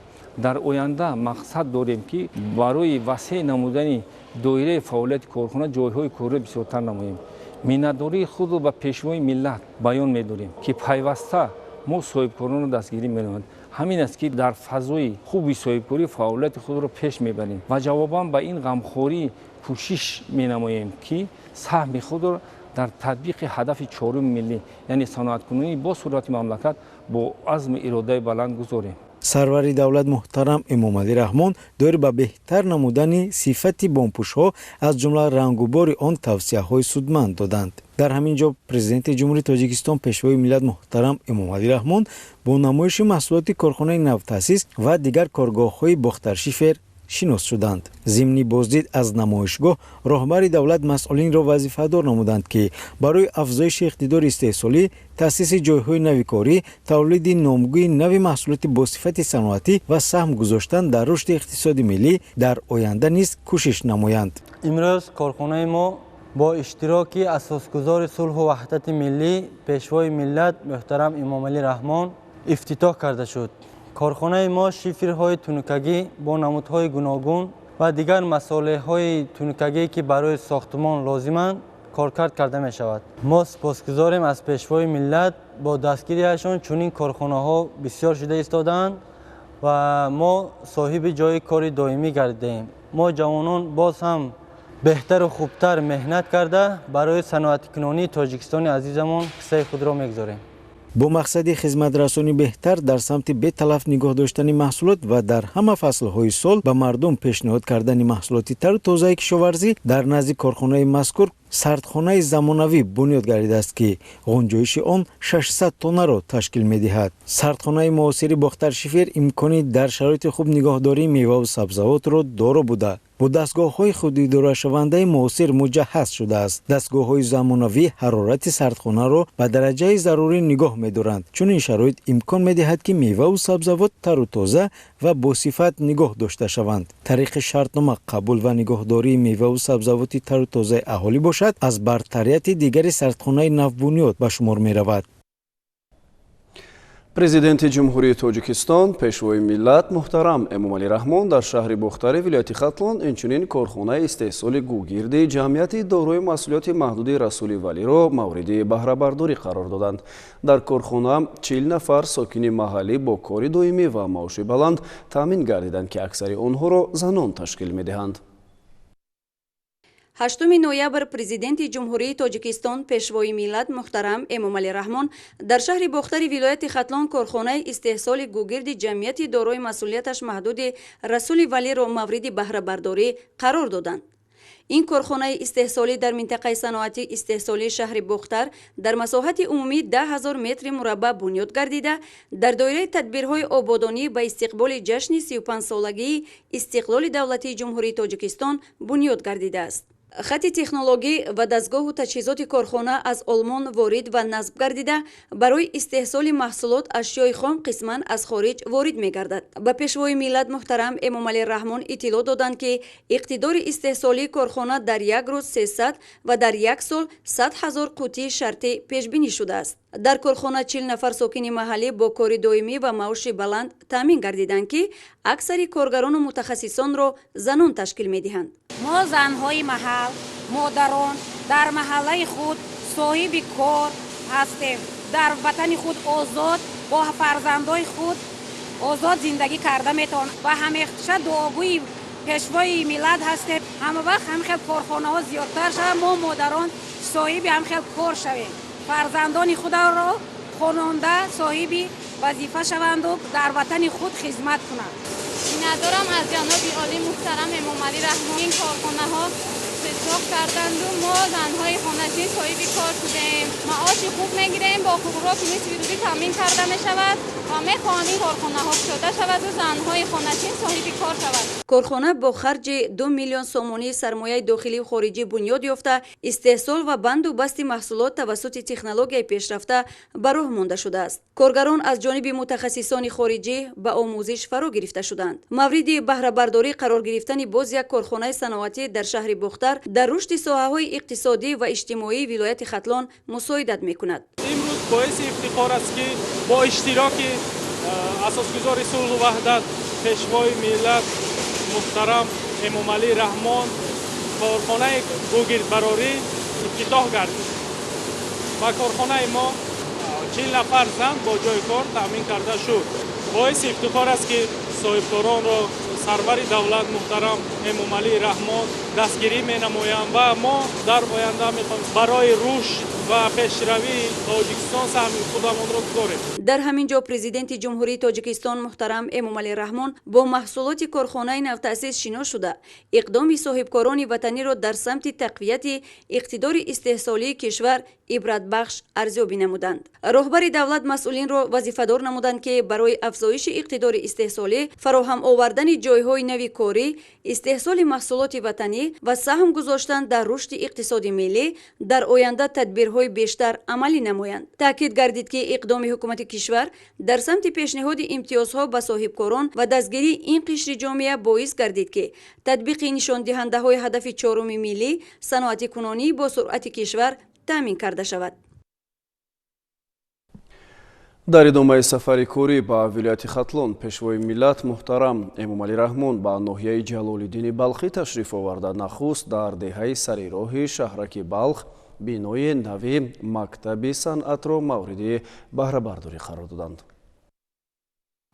Дар оянда мақсад дорем, ки барои васеъ намудани доираи фаъолияти корхона ҷойҳои корро бисёртар намоем. Миннатдории худро ба Пешвои миллат баён медорем, ки пайваста Мо соҳибкоронро дастгирӣ менамоем. Ҳамин аст, ки дар фазои хуби соҳибкорӣ фаъолияти худро пеш мебарем ва ҷавобан ба ин ғамхорӣ кӯшиш менамоем, ки саҳми худро дар татбиқи ҳадафи чоруми миллӣ, яъне саноаткунонии бо суръати мамлакат, бо азму иродаи баланд гузорем. Сарвари давлат муҳтарам Эмомалӣ Раҳмон доир ба беҳтар намудани сифати бомпӯшҳо, аз ҷумла рангубори он, тавсияҳои судманд доданд. Дар ҳамин ҷо Президенти Ҷумҳурии Тоҷикистон, Пешвои миллат муҳтарам Эмомалӣ Раҳмон бо намоиши маҳсулоти корхонаи навтаъсис ва дигар коргоҳҳои Бохтаршифер шинос шуданд. Зимни боздид аз намоишгоҳ роҳбари давлат масъулинро вазифадор намуданд, ки барои афзоиши иқтидори истеҳсолӣ, таъсиси ҷойҳои нави корӣ, тавлиди номгӯи нави маҳсулоти босифати саноатӣ ва саҳм гузоштан дар рушди иқтисоди миллӣ дар оянда низ кӯшиш намоянд. Имрӯз корхонаи мо бо иштироки асосгузори сулҳу ваҳдати миллӣ, Пешвои миллат муҳтарам Эмомалӣ Раҳмон ифтитоҳ карда шуд. Корхонаи мо шиферҳои тунукагӣ бо намудҳои гуногун ва дигар масолеҳҳои тунукагӣ, ки барои сохтмон лозиманд, коркард карда мешавад. Мо сипосгузорем аз Пешвои миллат, бо дастгириашон чунин корхонаҳо бисёр шуда истодаанд ва мо соҳиби ҷойи кори доимӣ гардидаем. Мо ҷавонон боз ҳам беҳтару хубтар меҳнат карда, барои саноатикунонии Тоҷикистони азизамон ҳиссаи худро мегузорем. Бо мақсади хизматрасонии беҳтар дар самти беталаф нигоҳ доштани маҳсулот ва дар ҳама фаслҳои сол ба мардум пешниҳод кардани маҳсулоти тару тозаи кишоварзӣ, дар назди корхонаи мазкур сардхонаи замонавӣ бунёд гардидааст, ки ғунҷоиши он 600 тоннаро ташкил медиҳад. Сардхонаи муосири Бохтаршифер имкони дар шароити хуб нигоҳдории меваву сабзавотро доро буда, бо дастгоҳҳои худидорашавандаи муосир муҷаҳҳаз шудааст. Дастгоҳҳои замонавӣ ҳарорати сардхонаро ба дараҷаи зарурӣ нигоҳ медоранд. Чунин шароит имкон медиҳад, ки меваву сабзавот тару тоза ва босифат нигоҳ дошта шаванд. Тариқи шартнома қабул ва нигоҳдории меваву сабзавоти тару тозаи аҳолӣ бошад, аз бартарияти дигари сардхонаи навбунёд ба шумор меравад. Президенти Ҷумҳурии Тоҷикистон, Пешвои миллат муҳтарам Эмомалӣ Раҳмон дар шаҳри Бохтари вилояти Хатлон инчунин корхонаи истеҳсоли гугирди ҷамъияти дорои масъулияти маҳдуди Расули Валиро мавриди баҳрабардорӣ қарор доданд. Дар корхона 40 нафар сокини маҳаллӣ бо кори доимӣ ва маоши баланд таъмин гардиданд, ки аксари онҳоро занон ташкил медиҳанд. 8 ноябр Президенти Ҷумҳурии Тоҷикистон, Пешвои миллат муҳтарам Эмомалӣ Раҳмон дар шаҳри Бохтари вилояти Хатлон корхонаи истеҳсоли гугирди ҷамъияти дорои масъулияташ маҳдуди Расули Валиро мавриди баҳрабардорӣ қарор доданд. Ин корхонаи истеҳсолӣ дар минтақаи саноатӣ истеҳсолии шаҳри Бохтар дар масоҳати умумии 10 000 метри мураббаъ бунёд гардида, дар доираи тадбирҳои ободонӣ ба истиқболи ҷашни 35-солагии истиқлоли давлатии Ҷумҳурии Тоҷикистон бунёд гардидааст. Хати технологӣ ва дастгоҳу таҷҳизоти корхона аз Олмон ворид ва насб гардида, барои истеҳсоли маҳсулот ашёи хом қисман аз хориҷ ворид мегардад. Ба Пешвои миллат муҳтарам Эмомалӣ Раҳмон иттилоъ доданд, ки иқтидори истеҳсолии корхона дар як рӯз 300 ва дар як сол 100 000 қуттии шартӣ пешбинӣ шудааст. Дар корхона 40 нафар сокини маҳаллӣ бо кори доимӣ ва маоши баланд таъмин гардиданд, ки аксари коргарону мутахассисонро занон ташкил медиҳанд. Мо занҳои маҳал, модарон дар маҳаллаи худ соҳиби кор ҳастем, дар ватани худ озод бо фарзандои худ озод зиндагӣ карда метавонем ва ҳамеша дуогӯи Пешвои миллат ҳастем. Ҳама вақт ҳамхел корхонаҳо зиёдтар шавад, мо модарон соҳиби ҳамхел кор шавем, фарзандони худро хононда соҳиби вазифа шаванду дар ватани худ хизмат кунанд. Миннатдорам аз ҷаноби олӣ муҳтарам Эмомалӣ Раҳмон. Ин корхонаҳо сохт карданду мо занҳои хоначин соҳиби кор шудем, маоши хуб мегирем, бо хӯроки нисфи рӯзӣ таъмин карда мешавад ва мехоҳам ин корхонаҳо кушода шаваду занҳои хоначин соҳиби кор шавад. Корхона бо харҷи 2 миллион сомонии сармояи дохилию хориҷӣ бунёд ёфта, истеҳсол ва банду басти маҳсулот тавассути технологияи пешрафта ба роҳ монда шудааст. Коргарон аз ҷониби мутахассисони хориҷӣ ба омӯзиш фаро гирифта шуданд. Мавриди баҳрабардорӣ қарор гирифтани боз як корхонаи саноатӣ дар шаҳри Бохтар дар рушди соҳаҳои иқтисодӣ ва иҷтимоии вилояти Хатлон мусоидат мекунад. Имрӯз боиси ифтихор аст, ки бо иштироки асосгузори сулҳу ваҳдат, Пешвои миллат муҳтарам Эмомалӣ Раҳмон корхонаи гугирдбарорӣ ифтитоҳ гардид ва корхонаи мо 40 нафар зан бо ҷойи кор таъмин карда шуд. Боиси ифтихор аст, ки соҳибкоронро сарвари давлат муҳтарам Эмомалӣ Раҳмон дастгирӣ менамоянд ва мо дар оянда мехоҳем барои рушд ва пешравии Тоҷикистон саҳми худамонро гузорем. Дар ҳамин ҷо Президенти Ҷумҳурии Тоҷикистон муҳтарам Эмомалӣ Раҳмон бо маҳсулоти корхонаи навтаъсис шинос шуда, иқдоми соҳибкорони ватаниро дар самти тақвияти иқтидори истеҳсолии кишвар ибратбахш арзёбӣ намуданд. Роҳбари давлат масъулинро вазифадор намуданд, ки барои афзоиши иқтидори истеҳсолӣ, фароҳам овардани ҷойҳои нави корӣ, истеҳсоли маҳсулоти ватанӣ ва саҳм гузоштан дар рушди иқтисоди миллӣ дар оянда тадбирҳои бештар амалӣ намоянд. Таъкид гардид, ки иқдоми ҳукумати кишвар дар самти пешниҳоди имтиёзҳо ба соҳибкорон ва дастгирии ин қишри ҷомеа боис гардид, ки татбиқи нишондиҳандаҳои ҳадафи чоруми миллӣ саноатикунонии бо суръати кишвар таъмин карда шавад. Дар идомаи сафари корӣ ба вилояти Хатлон Пешвои миллат муҳтарам Эмомалӣ Раҳмон ба ноҳияи Ҷалолиддини Балхӣ ташриф оварда, нахуст дар деҳаи сарироҳи шаҳраки Балх бинои нави мактаби санъатро мавриди баҳрабардорӣ қарор доданд.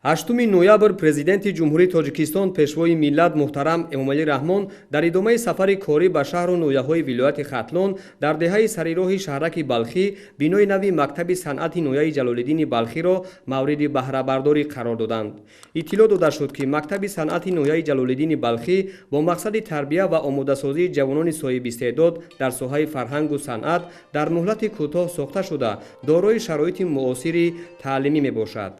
8 ноябр Президенти Ҷумҳурии Тоҷикистон Пешвои миллат муҳтарам Эмомалӣ Раҳмон дар идомаи сафари корӣ ба шаҳру ноҳияҳои вилояти Хатлон дар деҳаи сарироҳи шаҳраки Балхӣ бинои нави мактаби санъати ноҳияи Ҷалолиддини Балхиро мавриди баҳрабардорӣ қарор доданд. Иттилоъ дода шуд, ки мактаби санъати ноҳияи Ҷалолиддини Балхӣ бо мақсади тарбия ва омодасозии ҷавонони соҳибистеъдод дар соҳаи фарҳангу санъат дар муҳлати кӯтоҳ сохта шуда, дорои шароити муосири таълимӣ мебошад.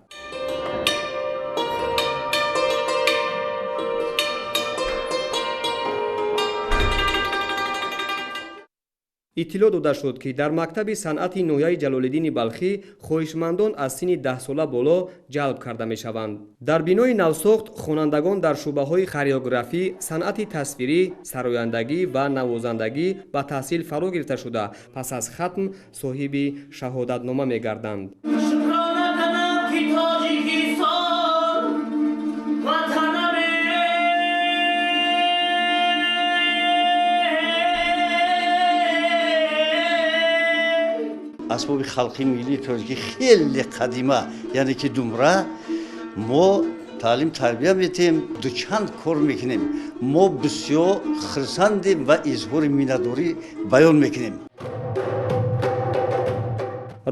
Иттилоъ дода шуд, ки дар мактаби санъати ноҳияи Ҷалолиддини Балхӣ хоҳишмандон аз синни 10сола боло ҷалб карда мешаванд. Дар бинои навсохт хонандагон дар шӯъбаҳои хореографӣ, санъати тасвирӣ, сарояндагӣ ва навозандагӣ ба таҳсил фаро гирифта шуда, пас аз хатм соҳиби шаҳодатнома мегарданд. Асбоби халқи миллии тоҷикӣ хеле қадима, яъне ки думра мо таълим тарбия метиҳем, дучанд кор мекунем. Мо бисёр хурсандем ва изҳори миннатдорӣ баён мекунем.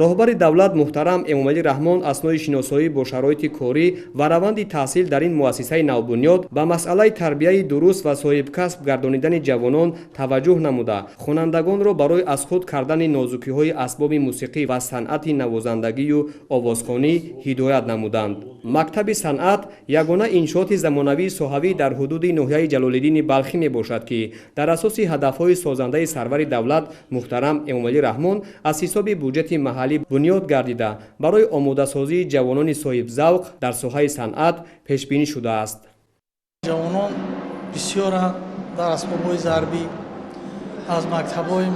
Роҳбари давлат муҳтарам Эмомалӣ Раҳмон аснои шиносоӣ бо шароити корӣ ва раванди таҳсил дар ин муассисаи навбунёд ба масъалаи тарбияи дуруст ва соҳибкасб гардонидани ҷавонон таваҷҷӯҳ намуда, хонандагонро барои аз худ кардани нозукиҳои асбоби мусиқӣ ва санъати навозандагию овозхонӣ ҳидоят намуданд. Мактаби санъат ягона иншооти замонавии соҳавӣ дар ҳудуди ноҳияи Ҷалолиддини Балхӣ мебошад, ки дар асоси ҳадафҳои созандаи сарвари давлат муҳтарам Эмомалӣ Раҳмон аз ҳисоби буҷети маҳаллӣ бунёд гардида, барои омодасозии ҷавонони соҳибзавқ дар соҳаи санъат пешбинӣ шудааст. Ҷавонон бисёранд дар асбобҳои зарбӣ аз мактабҳои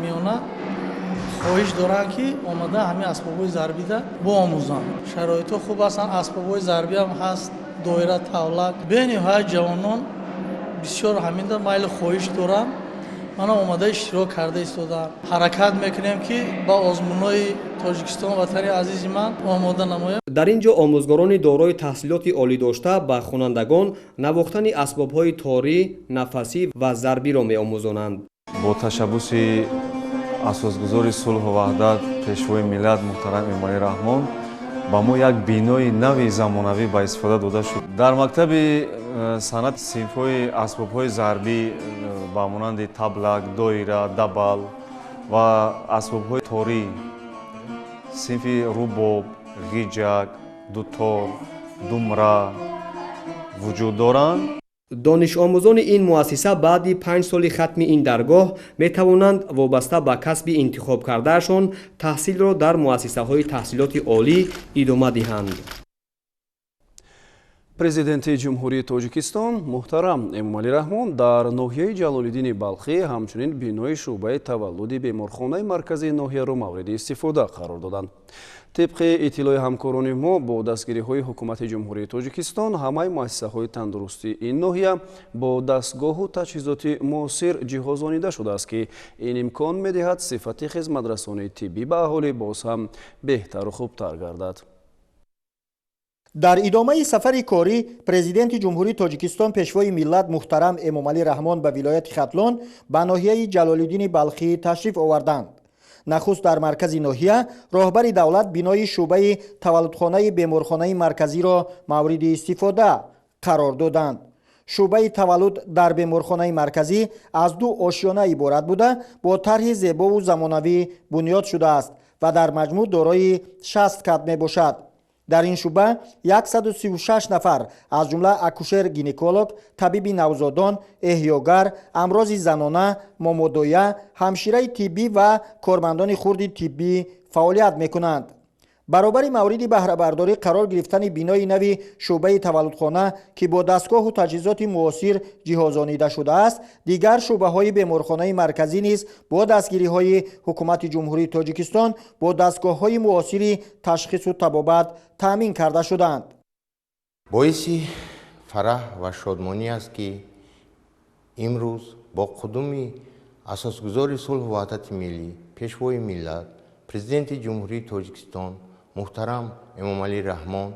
миёна хоҳиш доранд, ки омада ҳамин асбобҳои зарбида биомӯзанд. Шароитҳо хуб ҳастанд, асбобҳои зарбӣ ҳам ҳаст, доира, тавлак. Бениҳоят ҷавонон бисёр ҳаминда майли хоҳиш доранд. Мана омада иштирок карда истодаам. Ҳаракат мекунем, ки ба озмунҳои Тоҷикистон, ватани азизи ман, омода намоем. Дар ин ҷо омӯзгорони дорои таҳсилоти олӣ дошта ба хонандагон навохтани асбобҳои торӣ, нафасӣ ва зарбиро меомӯзонанд. Бо ташаббуси асосгузори сулҳу ваҳдат Пешвои миллат муҳтарам Эмомалӣ Раҳмон ба мо як бинои нави замонавӣ ба истифода дода шуд. Дар мактаби санъат синфҳои асбобҳои зарбӣ ба монанди таблак, доира, дабал ва асбобҳои торӣ, синфи рубоб, ғиҷак, дутор, думра вуҷуд доранд. Донишомӯзони ин муассиса баъди 5 соли хатми ин даргоҳ метавонанд вобаста ба касби интихобкардаашон таҳсилро дар муассисаҳои таҳсилоти олӣ идома диҳанд. Президенти Ҷумҳурии Тоҷикистон муҳтарам Эмомалӣ Раҳмон дар ноҳияи Ҷалолиддини Балхӣ ҳамчунин бинои шӯъбаи таваллуди беморхонаи марказии ноҳияро мавриди истифода қарор доданд. Тибқи иттилои ҳамкорони мо, бо дастгириҳои Ҳукумати Ҷумҳурии Тоҷикистон ҳамаи муассисаҳои тандурустии ин ноҳия бо дастгоҳу таҷҳизоти муосир ҷиҳозонида шудааст, ки ин имкон медиҳад сифати хизматрасонии тиббӣ ба аҳолӣ боз ҳам беҳтару хубтар гардад. Дар идомаи сафари корӣ Президенти Ҷумҳурии Тоҷикистон, Пешвои миллат муҳтарам Эмомалӣ Раҳмон ба вилояти Хатлон, ба ноҳияи Ҷалолиддини Балхӣ ташриф оварданд. Нахуст дар маркази ноҳия роҳбари давлат бинои шӯъбаи таваллудхонаи беморхонаи марказиро мавриди истифода қарор доданд. Шӯъбаи таваллуд дар беморхонаи марказӣ аз ду ошёна иборат буда, бо тарҳи зебову замонавӣ бунёд шудааст ва дар маҷмӯъ дорои 60 кат мебошад. Дар ин шӯъба 136 нафар, аз ҷумла акушер-гинеколог, табиби навзодон, эҳёгар, амрози занона, момодоя, ҳамшираи тиббӣ ва кормандони хурди тиббӣ фаъолият мекунанд. Баробари мавриди баҳрабардорӣ қарор гирифтани бинои нави шӯъбаи таваллудхона, ки бо дастгоҳу таҷҳизоти муосир ҷиҳозонида шудааст, дигар шӯъбаҳои беморхонаи марказӣ низ бо дастгириҳои Ҳукумати Ҷумҳурии Тоҷикистон бо дастгоҳҳои муосири ташхису табобат таъмин карда шуданд. Боиси фараҳ ва шодмонӣ аст, ки имрӯз бо қудуми асосгузори сулҳу ваҳдати миллӣ, Пешвои миллат, Президенти Ҷумҳурии Тоҷикистон муҳтарам Эмомалӣ Раҳмон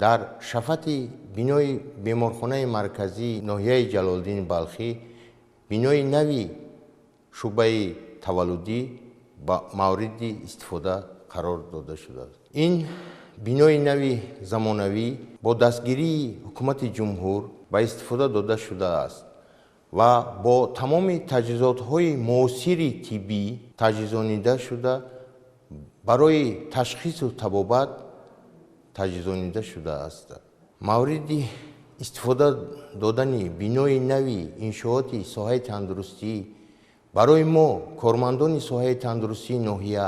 дар шафати бинои беморхонаи марказии ноҳияи Ҷалолиддини Балхӣ бинои нави шӯъбаи таваллудӣ ба мавриди истифода қарор дода шудааст. Ин бинои нави замонавӣ бо дастгирии Ҳукумати Ҷумҳур ба истифода дода шудааст ва бо тамоми таҷҳизотҳои муосири тиббӣ таҷҳизонида шуда, барои ташхису табобат таҷҳизонида шудааст. Мавриди истифода додани бинои нави иншооти соҳаи тандурустӣ барои мо, кормандони соҳаи тандурустии ноҳия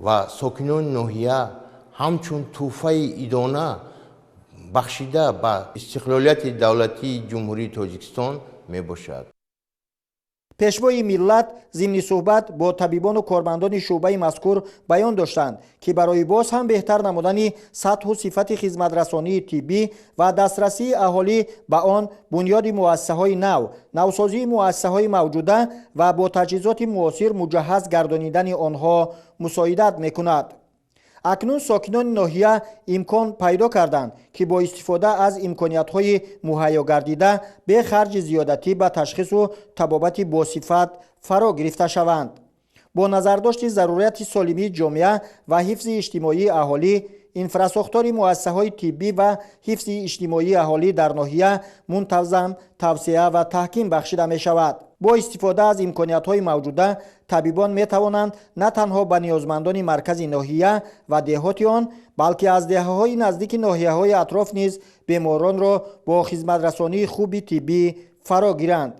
ва сокинони ноҳия, ҳамчун тӯҳфаи идона бахшида ба истиқлолияти давлатии Ҷумҳурии Тоҷикистон мебошад. Пешвои миллат зимни суҳбат бо табибону кормандони шӯъбаи мазкур баён доштанд, ки барои боз ҳам беҳтар намудани сатҳу сифати хизматрасонии тиббӣ ва дастрасии аҳолӣ ба он, бунёди муассисаҳои нав, навсозии муассисаҳои мавҷуда ва бо таҷҳизоти муосир муҷаҳҳаз гардонидани онҳо мусоидат мекунад. Акнун сокинони ноҳия имкон пайдо карданд, ки бо истифода аз имкониятҳои муҳайё гардида бе харҷи зиёдатӣ ба ташхису табобати босифат фаро гирифта шаванд. Бо назардошти зарурияти солимии ҷомеа ва ҳифзи иҷтимоии аҳолӣ, инфрасохтори муассисаҳои тиббӣ ва ҳифзи иҷтимоии аҳолӣ дар ноҳия мунтазам тавсеа ва таҳким бахшида мешавад. Бо истифода аз имкониятҳои мавҷуда табибон метавонанд на танҳо ба ниёзмандони маркази ноҳия ва деҳоти он, балки аз деҳаҳои наздики ноҳияҳои атроф низ беморонро бо хизматрасонии хуби тиббӣ фаро гиранд.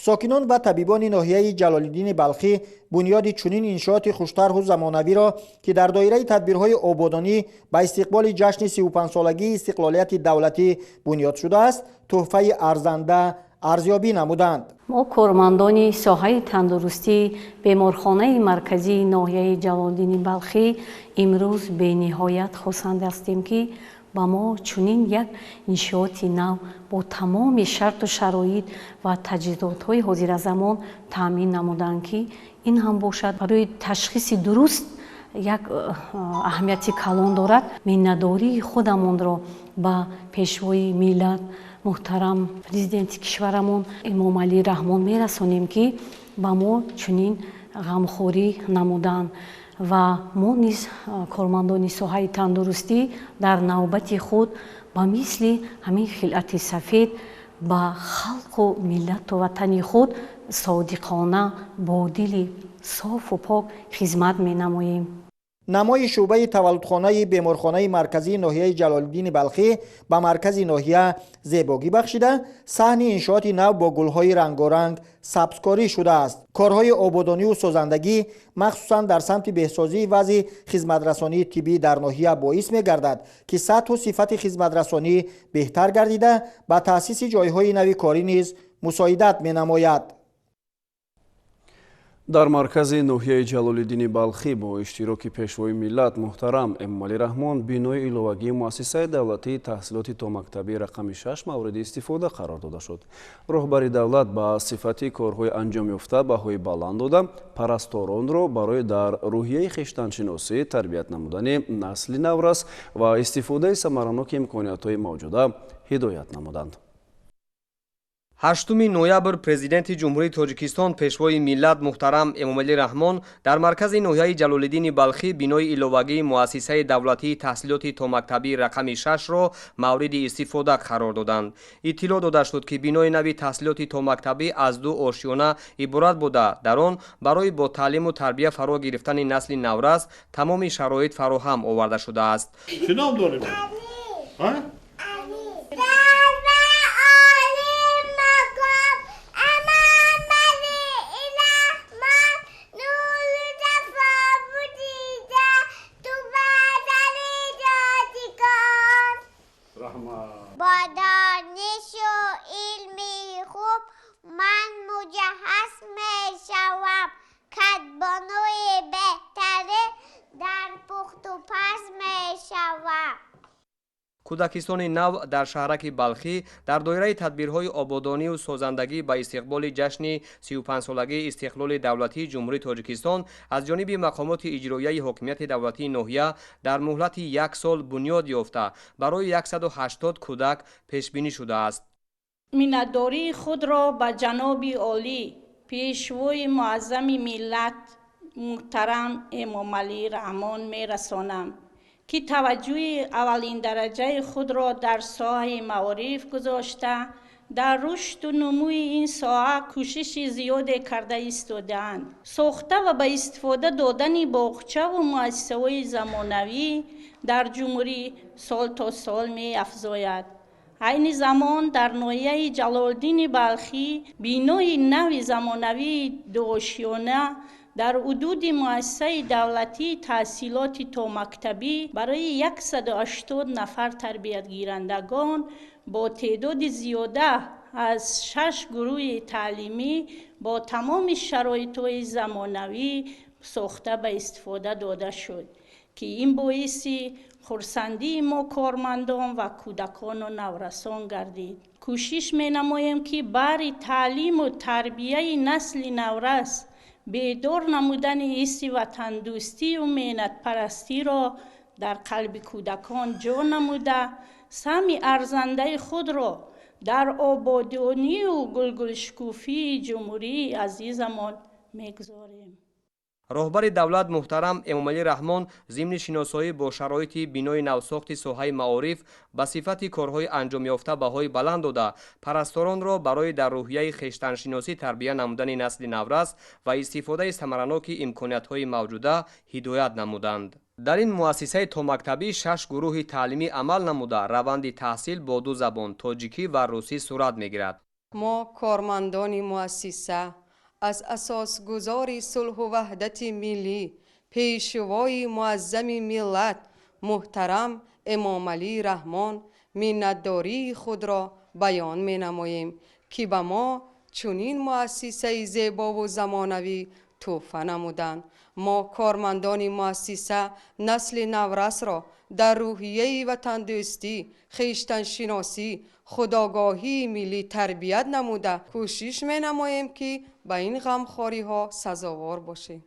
Сокинон ва табибони ноҳияи Ҷалолиддини Балхӣ бунёди чунин иншооти хуштарҳу замонавиро, ки дар доираи тадбирҳои ободонӣ ба истиқболи ҷашни 35-солагии истиқлолияти давлатӣ бунёд шудааст, тӯҳфаи арзанда арзёбӣ намуданд. Мо, кормандони соҳаи тандурустӣ беморхонаи марказии ноҳияи Ҷалолиддини Балхӣ, имрӯз бениҳоят хурсанд ҳастем, ки ба мо чунин як иншооти нав бо тамоми шарту шароит ва таҷҳизотҳои ҳозиразамон таъмин намуданд, ки ин ҳам бошад барои ташхиси дуруст як аҳамияти калон дорад. Миннатдории худамонро ба Пешвои миллат муҳтарам Президенти кишварамон Эмомалӣ Раҳмон мерасонем, ки ба мо чунин ғамхорӣ намуданд, ва мо низ, кормандони соҳаи тандурустӣ, дар навбати худ ба мисли ҳамин хилъати сафед ба халқу миллату ватани худ содиқона, бо дили софу пок хизмат менамоем. Намои шӯъбаи таваллудхонаи беморхонаи марказии ноҳияи Ҷалолиддини Балхӣ ба маркази ноҳия зебогӣ бахшида, саҳни иншооти нав бо гулҳои рангоранг сабзкорӣ шудааст. Корҳои ободониву созандагӣ, махсусан дар самти беҳсозии вазъи хизматрасонии тиббӣ дар ноҳия боис мегардад, ки сатҳу сифати хизматрасонӣ беҳтар гардида, ба таъсиси ҷойҳои нави корӣ низ мусоидат менамояд. Дар маркази ноҳияи Ҷалолиддини Балхӣ бо иштироки Пешвои миллат муҳтарам Эмомалӣ Раҳмон бинои иловагии муассисаи давлатии таҳсилоти томактабӣ рақами 6 мавриди истифода қарор дода шуд. Роҳбари давлат ба сифати корҳои анҷомёфта баҳои баланд дода, парасторонро барои дар рӯҳияи хештаншиносӣ тарбият намудани насли наврас ва истифодаи самараноки имкониятҳои мавҷуда ҳидоят намуданд. 8 ноябр Президенти Ҷумҳурии Тоҷикистон, Пешвои миллат муҳтарам Эмомалӣ Раҳмон дар маркази ноҳияи Ҷалолиддини Балхӣ бинои иловагии муассисаи давлатии таҳсилоти томактабӣ рақами 6-ро мавриди истифода қарор доданд. Иттилоъ дода шуд, ки бинои нави таҳсилоти томактабӣ аз ду ошёна иборат буда, дар он барои бо таълиму тарбия фаро гирифтани насли наврас тамоми шароит фароҳам оварда шудааст. Чӣ ном дорем? Бо донишу илми хуб ман муҷаҳҳаз мешавам, кадбонуи беҳтарин дар пухтупаз мешавам. Кӯдакистони нав дар шаҳраки Балхӣ дар доираи тадбирҳои ободониву созандагӣ ба истиқболи ҷашни 35-солагии истиқлоли давлатии Ҷумҳурии Тоҷикистон аз ҷониби мақомоти иҷроияи ҳокимияти давлатии ноҳия дар муҳлати як сол бунёд ёфта, барои 180 кӯдак пешбинӣ шудааст. Миннатдории худро ба ҷаноби олӣ, Пешвои муаззами миллат муҳтарам Эмомалӣ Раҳмон мерасонам, ки таваҷҷӯҳи аввалиндараҷаи худро дар соҳаи маориф гузошта, дар рушду нумӯи ин соҳа кӯшиши зиёде карда истодаанд. Сохта ва ба истифода додани боғчаву муассисаҳои замонавӣ дар ҷумҳурӣ сол то сол меафзояд. Айни замон дар ноҳияи Ҷалолиддини Балхӣ бинои нави замонавии дуошёна дар ҳудуди муассисаи давлатии таҳсилоти томактабӣ барои 180 нафар тарбиятгирандагон бо теъдоди зиёда аз 6 гурӯҳи таълимӣ бо тамоми шароитҳои замонавӣ сохта ба истифода дода шуд, ки ин боиси хурсандии мо кормандон ва кӯдакону наврасон гардид. Кӯшиш менамоем, ки баҳри таълиму тарбияи насли наврас бедор намудани ҳисси ватандӯстию меҳнатпарастиро дар қалби кӯдакон ҷо намуда, саҳми арзандаи худро дар ободонию гулгулшукуфии ҷумҳурии азизамон мегузорем. Роҳбари давлат муҳтарам Эмомалӣ Раҳмон зимни шиносоӣ бо шароити бинои навсохти соҳаи маориф ба сифати корҳои анҷомёфта баҳои баланд дода, парасторонро барои дар рӯҳияи хештаншиносӣ тарбия намудани насли наврас ва истифодаи самараноки имкониятҳои мавҷуда ҳидоят намуданд. Дар ин муассисаи томактабӣ 6 гурӯҳи таълимӣ амал намуда, раванди таҳсил бо ду забон тоҷикӣ ва русӣ сурат мегирад. Мо кормандони муассиса аз асосгузори сулҳу ваҳдати миллӣ, Пешвои муаззами миллат муҳтарам Эмомалӣ Раҳмон миннатдории худро баён менамоем, ки ба мо чунин муассисаи зебову замонавӣ тӯҳфа намуданд. Мо кормандони муассиса насли наврасро дар рӯҳияи ватандӯстӣ, хештаншиносӣ, худогоҳии миллӣ тарбият намуда, кӯшиш менамоем, ки ба ин ғамхориҳо сазовор бошем.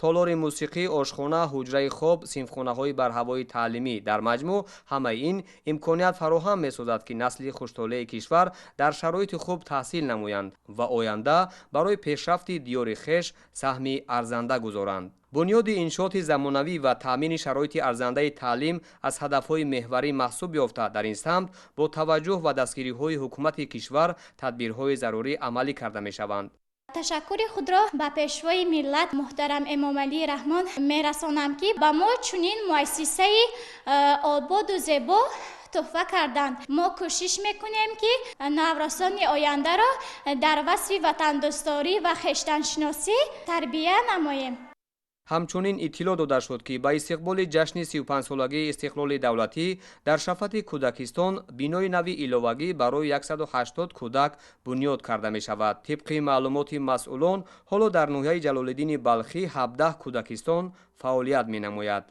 Толори мусиқӣ, ошхона, ҳуҷраи хоб, синфхонаҳои барҳавои таълимӣ. Дар маҷмӯъ ҳамаи ин имконият фароҳам месозад, ки насли хуштолеи кишвар дар шароити хуб таҳсил намоянд ва оянда барои пешрафти диёри хеш саҳми арзанда гузоранд. Бунёди иншооти замонавӣ ва таъмини шароити арзандаи таълим аз ҳадафҳои меҳварӣ маҳсуб ёфта, дар ин самт бо таваҷҷӯҳ ва дастгириҳои ҳукумати кишвар тадбирҳои зарурӣ амалӣ карда мешаванд. Ташаккури худро ба Пешвои миллат муҳтарам Эмомалӣ Раҳмон мерасонам, ки ба мо чунин муассисаи ободу зебо туҳфа карданд. Мо кӯшиш мекунем, ки наврасони ояндаро дар васфи ватандӯсторӣ ва хештаншиносӣ тарбия намоем. Ҳамчунин иттилоъ дода шуд, ки ба истиқболи ҷашни 35-солагии истиқлоли давлатӣ дар шафати кӯдакистон бинои нави иловагӣ барои 180 кӯдак бунёд карда мешавад. Тибқи маълумоти масъулон, ҳоло дар ноҳияи Ҷалолиддини Балхӣ 17 кӯдакистон фаъолият менамояд.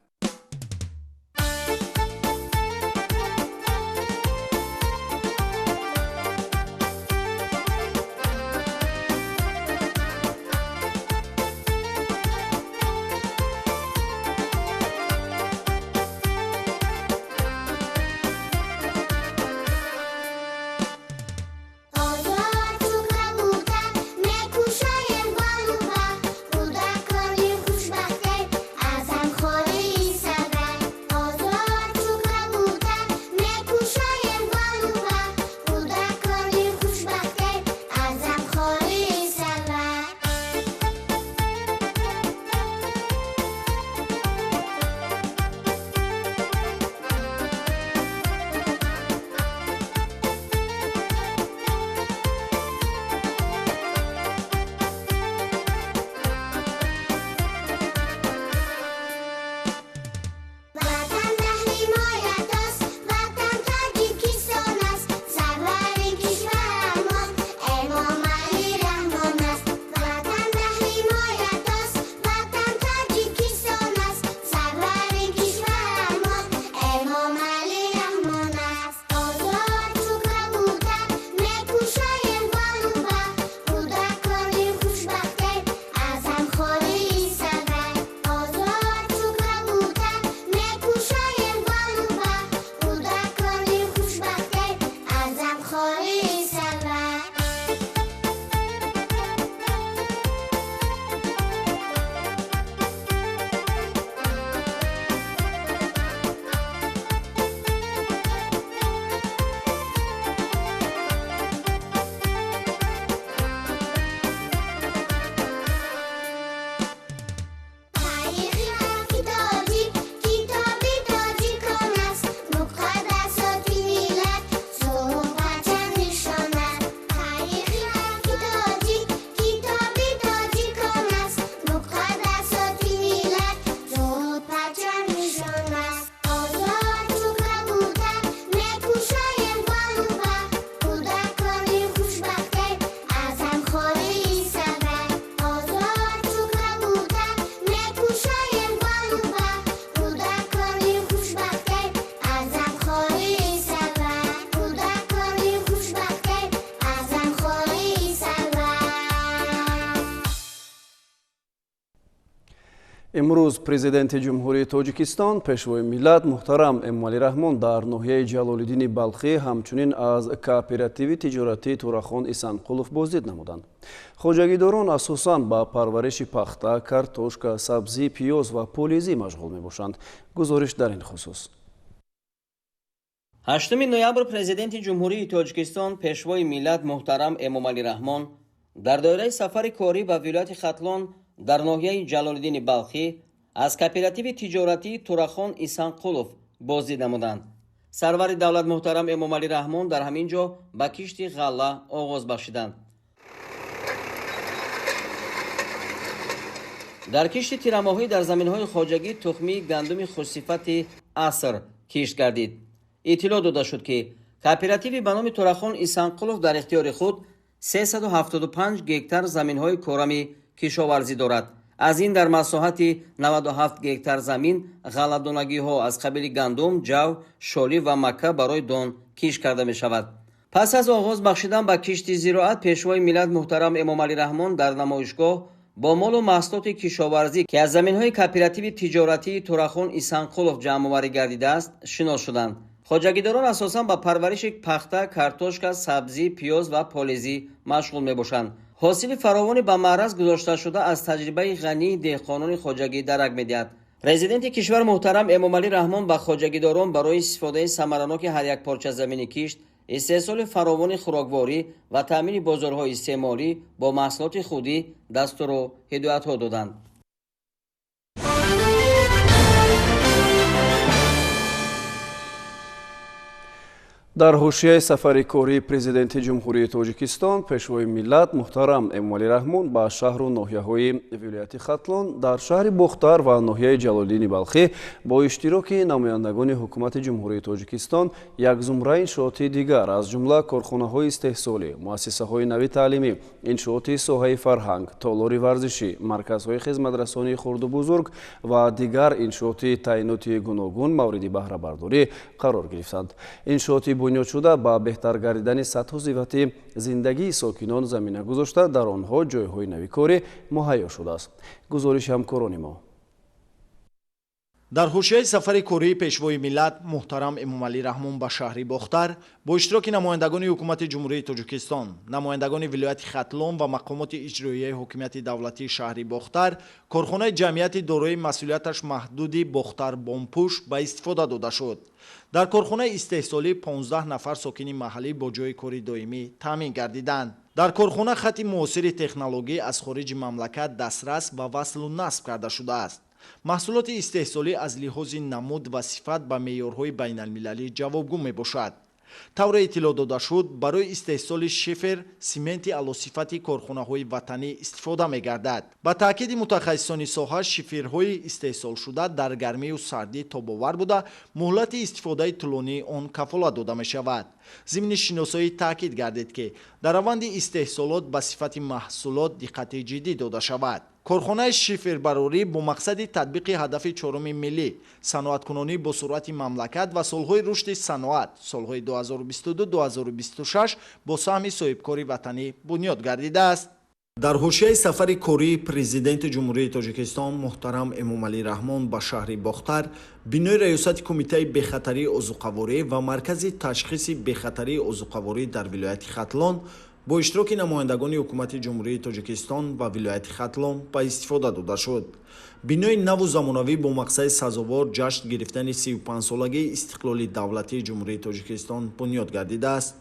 Имрӯз Президенти Ҷумҳурии Тоҷикистон, Пешвои миллат муҳтарам Эмомалӣ Раҳмон дар ноҳияи Ҷалолиддини Балхӣ ҳамчунин аз кооперативи тиҷоратии Турахон Исанқулов боздид намуданд. Хоҷагидорон асосан ба парвариши пахта, картошка, сабзӣ, пиёз ва полизӣ машғул мебошанд. Гузориш дар ин хусус. 8 ноябр Президенти Ҷумҳурии Тоҷикистон, Пешвои миллат муҳтарам Эмомалӣ Раҳмон дар доираи сафари корӣ ба вилояти Хатлон дар ноҳияи Ҷалолиддини Балхӣ аз кооперативи тиҷоратии Турахон Исанқулов боздид намуданд. Сарвари давлат муҳтарам Эмомалӣ Раҳмон дар ҳамин ҷо ба кишти ғалла оғоз бахшиданд. Дар кишти тирамоҳӣ дар заминҳои хоҷагӣ тухмии гандуми хушсифати аср кишт гардид. Иттилоъ дода шуд, ки кооперативи ба номи Турахон Исанқулов дар ихтиёри худ 375 гектар заминҳои корами кишоварзӣ дорад. Аз ин дар масоҳати 97 гектар замин ғалладонагиҳо аз қабили гандум, ҷав, шолӣ ва макка барои дон кишт карда мешавад. Пас аз оғоз бахшидан ба кишти зироат, Пешвои миллат муҳтарам Эмомалӣ Раҳмон дар намоишгоҳ бо молу маҳсулоти кишоварзӣ, ки аз заминҳои кооперативи тиҷоратии Турахон Исанқулов ҷамъоварӣ гардидааст, шинос шуданд. Хоҷагидорон асосан ба парвариши пахта, картошка, сабзӣ, пиёз ва полизӣ машғул мебошанд. Ҳосили фаровони ба маъраз гузошташуда аз таҷрибаи ғании деҳқонони хоҷагӣ дарак медиҳад. Президенти кишвар муҳтарам Эмомалӣ Раҳмон ба хоҷагидорон барои истифодаи самараноки ҳар як порча замини кишт Истеҳсоли фаровони хӯрокворӣ ва таъмини бозорҳои истеъмолӣ бо маҳсулоти худӣ дастуру ҳидоятҳо доданд. Дар ҳошияи сафари кории Президенти Ҷумҳурии Тоҷикистон, Пешвои миллат муҳтарам Эмомалӣ Раҳмон ба шаҳру ноҳияҳои вилояти Хатлон, дар шаҳри Бохтар ва ноҳияи Ҷалолиддини Балхӣ бо иштироки намояндагони Ҳукумати Ҷумҳурии Тоҷикистон як зумра иншооти дигар, аз ҷумла корхонаҳои истеҳсолӣ, муассисаҳои нави таълимӣ, иншооти соҳаи фарҳанг, толори варзишӣ, марказҳои хизматрасонии хурду бузург ва дигар иншооти таъиноти гуногун мавриди баҳрабардорӣ қарор гирифтанд. Иншооти бунёд шуда ба беҳтар гардидани сатҳу сифати зиндагии сокинон замина гузошта, дар онҳо ҷойҳои нави корӣ муҳайё шудааст. Гузориши ҳамкорони мо. Дар ҳошияи сафари кории Пешвои миллат муҳтарам Эмомалӣ Раҳмон ба шаҳри Бохтар бо иштироки намояндагони Ҳукумати Ҷумҳурии Тоҷикистон, намояндагони вилояти Хатлон ва мақомоти иҷроияи ҳокимияти давлатии шаҳри Бохтар корхонаи ҷамъияти дорои масъулияташ маҳдуди Бохтар Бомпӯш ба истифода дода шуд. Дар корхонаи истеҳсолӣ 15 нафар сокини маҳаллӣ бо ҷойи кори доимӣ таъмин гардиданд. Дар корхона хати муосири технологӣ аз хориҷи мамлакат дастрас ва васлу насб карда шудааст. Маҳсулоти истеҳсолӣ аз лиҳози намуд ва сифат ба меъёрҳои байналмилалӣ ҷавобгӯ мебошад. Тавре иттилоъ дода шуд, барои истеҳсоли шифер сименти аълосифати корхонаҳои ватанӣ истифода мегардад. Ба таъкиди мутахассисони соҳа, шиферҳои истеҳсолшуда дар гармию сардӣ тобовар буда, муҳлати истифодаи тӯлонии он кафолат дода мешавад. Зимни шиносоӣ таъкид гардид, ки дар раванди истеҳсолот ба сифати маҳсулот диққати ҷиддӣ дода шавад. Корхонаи шифербарорӣ бо мақсади татбиқи ҳадафи чоруми миллӣ, саноаткунонӣ бо суръати мамлакат ва солҳои рушди саноат солҳои 2022-2026 бо саҳми соҳибкори ватанӣ бунёд гардидааст. Дар ҳошияи сафари кории Президенти Ҷумҳурии Тоҷикистон муҳтарам Эмомалӣ Раҳмон ба шаҳри Бохтар, бинои Раёсати Кумитаи бехатарии озуқаворӣ ва Маркази ташхиси бехатарии озуқаворӣ дар вилояти Хатлон бо иштироки намояндагони Ҳукумати Ҷумҳурии Тоҷикистон ва вилояти Хатлон ба истифода дода шуд. Бинои наву замонавӣ бо мақсади сазовор ҷашн гирифтани 35-солагии истиқлоли давлатии Ҷумҳурии Тоҷикистон бунёд гардидааст.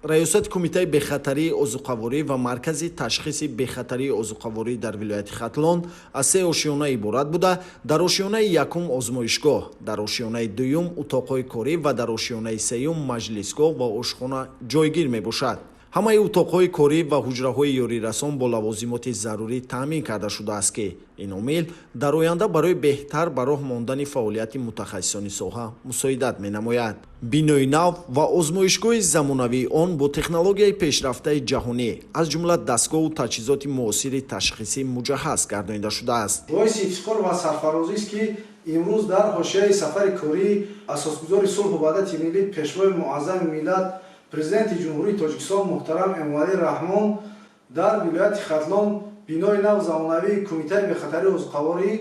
Раёсати Кумитаи бехатарии озуқаворӣ ва Маркази ташхиси бехатарии озуқаворӣ дар вилояти Хатлон аз се ошёна иборат буда, дар ошёнаи якум озмоишгоҳ, дар ошёнаи дуюм утоқҳои корӣ ва дар ошёнаи сеюм маҷлисгоҳ ва ошхона ҷойгир мебошад. Ҳамаи утоқҳои корӣ ва ҳуҷраҳои ёрирасон бо лавозимоти зарурӣ таъмин карда шудааст, ки ин омил дар оянда барои беҳтар ба роҳ мондани фаъолияти мутахассисони соҳа мусоидат менамояд. Бинои нав ва озмоишгоҳи замонавии он бо технологияи пешрафтаи ҷаҳонӣ, аз ҷумла дастгоҳу таҷҳизоти муосири ташхисӣ муҷаҳҳаз гардонида шудааст. Боиси ифтихор ва сарфарозист, ки имрӯз дар ҳошияи сафари кории асосгузори сулҳу ваҳдати миллӣ, Пешвои муаззами миллат, Президенти Ҷумҳурии Тоҷикистон муҳтарам Эмомалӣ Раҳмон дар вилояти Хатлон бинои нав замонавии Кумитаи бехатарии озуқаворӣ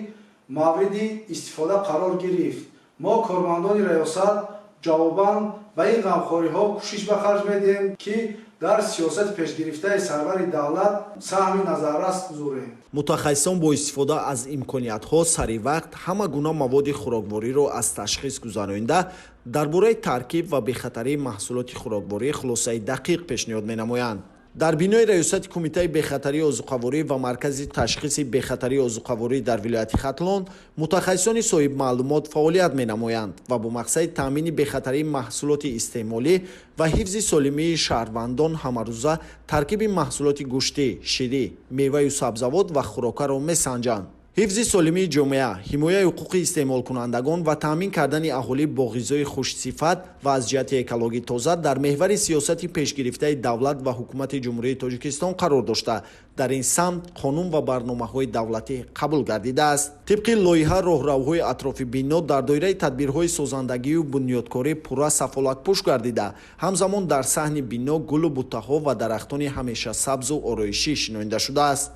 мавриди истифода қарор гирифт. Мо кормандони раёсат ҷавобан ба ин ғамхориҳо кӯшиш ба харҷ медиҳем, ки дар сиёсати пешгирифтаи сарвари давлат саҳми назаррас гузорем. Мутахассисон бо истифода аз имкониятҳо сари вақт ҳама гуна маводи хӯроквориро аз ташхис гузаронида, дар бораи таркиб ва бехатарии маҳсулоти хӯрокворӣ хулосаи дақиқ пешниҳод менамоянд. Дар бинои Раёсати Кумитаи бехатарии озуқаворӣ ва Маркази ташхиси бехатарии озуқаворӣ дар вилояти Хатлон мутахассисони соҳибмаълумот фаъолият менамоянд ва бо мақсади таъмини бехатарии маҳсулоти истеъмолӣ ва ҳифзи солимии шаҳрвандон ҳамарӯза таркиби маҳсулоти гӯштӣ, ширӣ, меваю сабзавот ва хӯрокаро месанҷанд. Ҳифзи солимии ҷомеа, ҳимояи ҳуқуқи истеъмолкунандагон ва таъмин кардани аҳолӣ бо ғизои хушсифат ва аз ҷиҳати экологӣ тоза дар меҳвари сиёсати пешгирифтаи давлат ва Ҳукумати Ҷумҳурии Тоҷикистон қарор дошта, дар ин самт қонун ва барномаҳои давлатӣ қабул гардидааст. Тибқи лоиҳа, роҳравҳои атрофи бино дар доираи тадбирҳои созандагию бунёдкорӣ пурра сафолатпӯш гардида, ҳамзамон дар саҳни бино гулу буттаҳо ва дарахтони ҳамеша сабзу ороишӣ шинонида шудааст.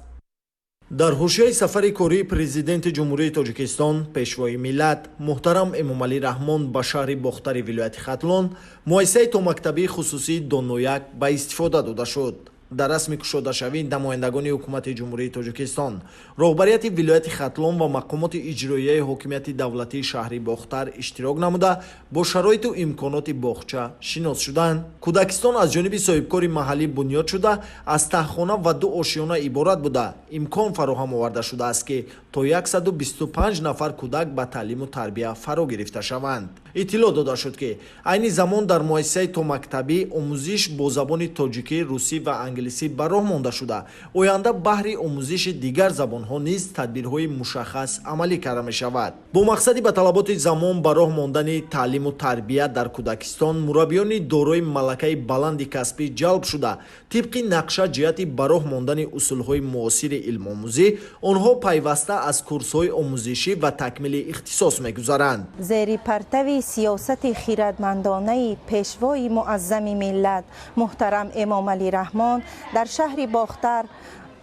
Дар ҳошияи сафари кории Президенти Ҷумҳурии Тоҷикистон, Пешвои миллат муҳтарам Эмомалӣ Раҳмон ба шаҳри Бохтари вилояти Хатлон муассисаи томактабии хусусии Донояк ба истифода дода шуд. Дар расми кушодашавӣ намояндагони ҳукумати Ҷумҳурии Тоҷикистон, роҳбарияти вилояти Хатлон ва мақомоти иҷроияи ҳокимияти давлатии шаҳри Бохтар иштирок намуда, бо шароиту имконоти боғча шинос шуданд. Кӯдакистон аз ҷониби соҳибкори маҳаллӣ бунёд шуда, аз таҳхона ва 2 ошиёна иборат буда, имкон фароҳам оварда шудааст, ки то 125 нафар кӯдак ба таълиму тарбия фаро гирифта шаванд. Иттилоъ дода шуд, ки айни замон дар муассисаи томактабӣ омӯзиш бо забони тоҷикӣ, русӣ ва англисӣ ба роҳ монда шуда, оянда баҳри омӯзиши дигар забонҳо низ тадбирҳои мушаххас амалӣ карда мешавад. Бо мақсади ба талаботи замон ба роҳ мондани таълиму тарбия дар кӯдакистон мураббиёни дорои малакаи баланди касбӣ ҷалб шуда, тибқи нақша ҷиҳати ба роҳ мондани усулҳои муосири илмомӯзӣ онҳо пайваста аз курсҳои омӯзишӣ ва такмили ихтисос мегузаранд. Зери партави сиёсати хирадмандонаи пешвои муаззами миллат муҳтарам Эмомалӣ Раҳмон дар шаҳри Бохтар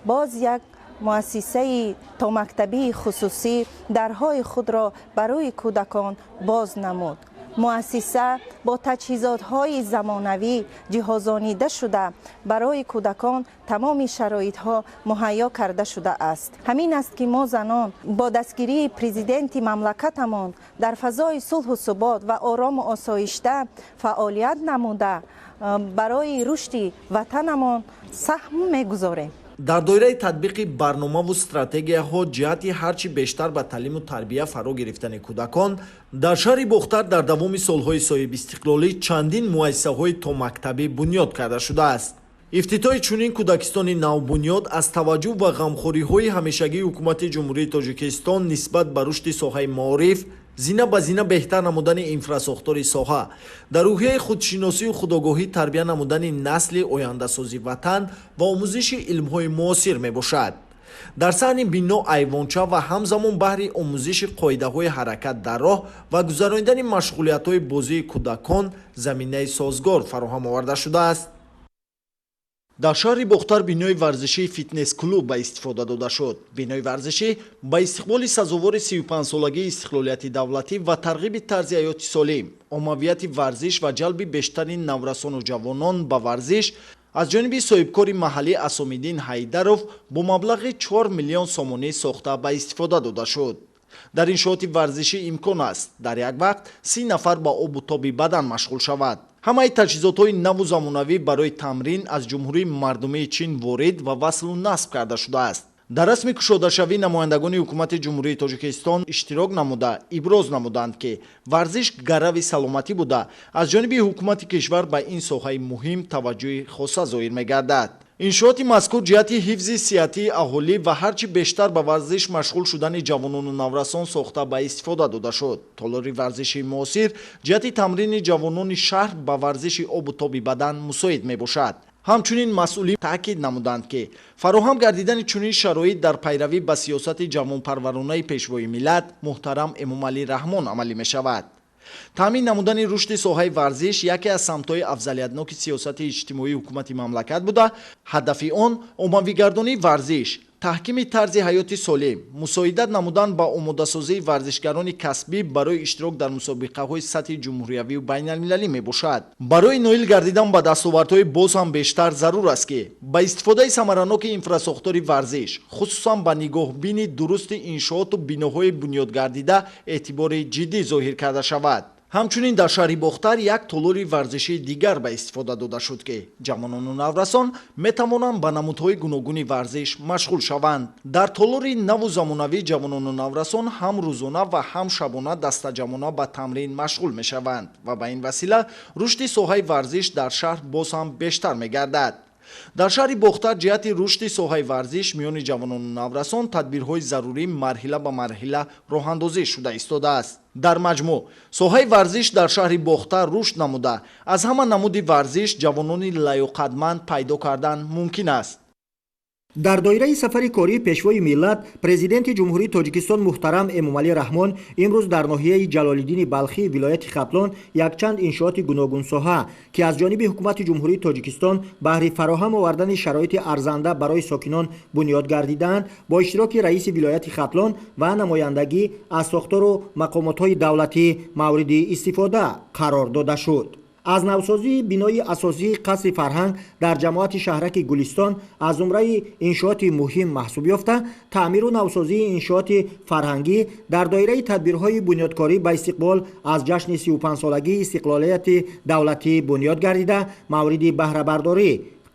боз як муассисаи томактабии хусусӣ дарҳои худро барои кӯдакон боз намуд. Муассиса бо таҷҳизотҳои замонавӣ ҷиҳозонида шуда, барои кӯдакон тамоми шароитҳо муҳайё карда шудааст. Ҳамин аст, ки мо занон бо дастгирии президенти мамлакатамон дар фазои сулҳу субот ва орому осоишта фаъолият намуда, барои рушди ватанамон саҳм мегузорем. Дар доираи татбиқи барномаву стратегияҳо ҷиҳати ҳарчи бештар ба таълиму тарбия фаро гирифтани кӯдакон дар шаҳри Бохтар дар давоми солҳои соҳибистиқлолӣ чандин муассисаҳои томактабӣ бунёд карда шудааст. Ифтитоҳи чунин кӯдакистони навбунёд аз таваҷҷӯҳ ва ғамхориҳои ҳамешагии ҳукумати Ҷумҳурии Тоҷикистон нисбат ба рушди соҳаи маориф, зина ба зина беҳтар намудани инфрасохтори соҳа, дар рӯҳияи худшиносию худогоҳӣ тарбия намудани насли ояндасози ватан ва омӯзиши илмҳои муосир мебошад. Дар саҳни бино айвонча ва ҳамзамон баҳри омӯзиши қоидаҳои ҳаракат дар роҳ ва гузаронидани машғулиятҳои бозии кӯдакон заминаи созгор фароҳам оварда шудааст. Дар шаҳри Бохтар бинои варзишии фитнес-клуб ба истифода дода шуд. Бинои варзишӣ ба истиқболи сазовори 35-солагии истиқлолияти давлатӣ ва тарғиби тарзи ҳаёти солим, оммавияти варзиш ва ҷалби бештари наврасону ҷавонон ба варзиш аз ҷониби соҳибкори маҳаллӣ Асомиддин Ҳайдаров бо маблағи 4 миллион сомонӣ сохта ба истифода дода шуд. Дар иншооти варзишӣ имкон аст дар як вақт 30 нафар ба обу тоби бадан машғул шавад. Ҳамаи таҷҳизотҳои наву замонавӣ барои тамрин аз Ҷумҳурии Мардумии Чин ворид ва васлу насб карда шудааст. Дар расми кушодашавӣ намояндагони ҳукумати Ҷумҳурии Тоҷикистон иштирок намуда, иброз намуданд, ки варзиш гарави саломатӣ буда, аз ҷониби ҳукумати кишвар ба ин соҳаи муҳим таваҷҷӯҳи хоса зоҳир мегардад. Иншооти мазкур ҷиҳати ҳифзи сиҳатии аҳолӣ ва ҳарчи бештар ба варзиш машғул шудани ҷавонону наврасон сохта ба истифода дода шуд. Толори варзиши муосир ҷиҳати тамрини ҷавонони шаҳр ба варзиши обу тоби бадан мусоид мебошад. Ҳамчунин масъулин таъкид намуданд, ки фароҳам гардидани чунин шароит дар пайравӣ ба сиёсати ҷавонпарваронаи пешвои миллат муҳтарам Эмомалӣ Раҳмон амалӣ мешавад. Таъмин намудани рушди соҳаи варзиш яке аз самтҳои афзалиятноки сиёсати иҷтимоии ҳукумати мамлакат буда, ҳадафи он оммавигардонии варзиш, таҳкими тарзи ҳаёти солим, мусоидат намудан ба омодасозии варзишгарони касбӣ барои иштирок дар мусобиқаҳои сатҳи ҷумҳуриявию байналмилалӣ мебошад. Барои ноил гардидан ба дастовардҳои боз ҳам бештар зарур аст, ки ба истифодаи самараноки инфрасохтори варзиш, хусусан ба нигоҳбини дурусти иншооту биноҳои бунёдгардида эътибори ҷиддӣ зоҳир карда шавад. Ҳамчунин дар шаҳри Бохтар як толори варзишии дигар ба истифода дода шуд, ки ҷавонону наврасон метавонанд ба намудҳои гуногуни варзиш машғул шаванд. Дар толори наву замонавӣ ҷавонону наврасон ҳам рӯзона ва ҳам шабона дастаҷамона ба тамрин машғул мешаванд ва ба ин васила рушди соҳаи варзиш дар шаҳр боз ҳам бештар мегардад. Дар шаҳри Бохтар ҷиҳати рушди соҳаи варзиш миёни ҷавонону наврасон тадбирҳои зарурӣ марҳила ба марҳила роҳандозӣ шуда истодааст. Дар маҷмӯъ соҳаи варзиш дар шаҳри Бохтар рушд намуда, аз ҳама намуди варзиш ҷавонони лаёқатманд пайдо кардан мумкин аст. Дар доираи сафари кории пешвои миллат, президенти Ҷумҳурии Тоҷикистон муҳтарам Эмомалӣ Раҳмон имрӯз дар ноҳияи Ҷалолиддини Балхӣ вилояти Хатлон якчанд иншооти гуногунсоҳа, ки аз ҷониби ҳукумати Ҷумҳурии Тоҷикистон баҳри фароҳам овардани шароити арзанда барои сокинон бунёд гардидаанд, бо иштироки раиси вилояти Хатлон ва намояндагӣ аз сохтору мақомотҳои давлатӣ мавриди истифода қарор дода шуд. Аз навсозии бинои асосии қасри фарҳанг дар ҷамоати шаҳраки Гулистон аз зумраи иншооти муҳим маҳсуб ёфта, таъмиру навсозии иншооти фарҳангӣ дар доираи тадбирҳои бунёдкорӣ ба истиқбол аз ҷашни 35-солагии истиқлолияти давлатӣ бунёд гардида, мавриди баҳрабардорӣ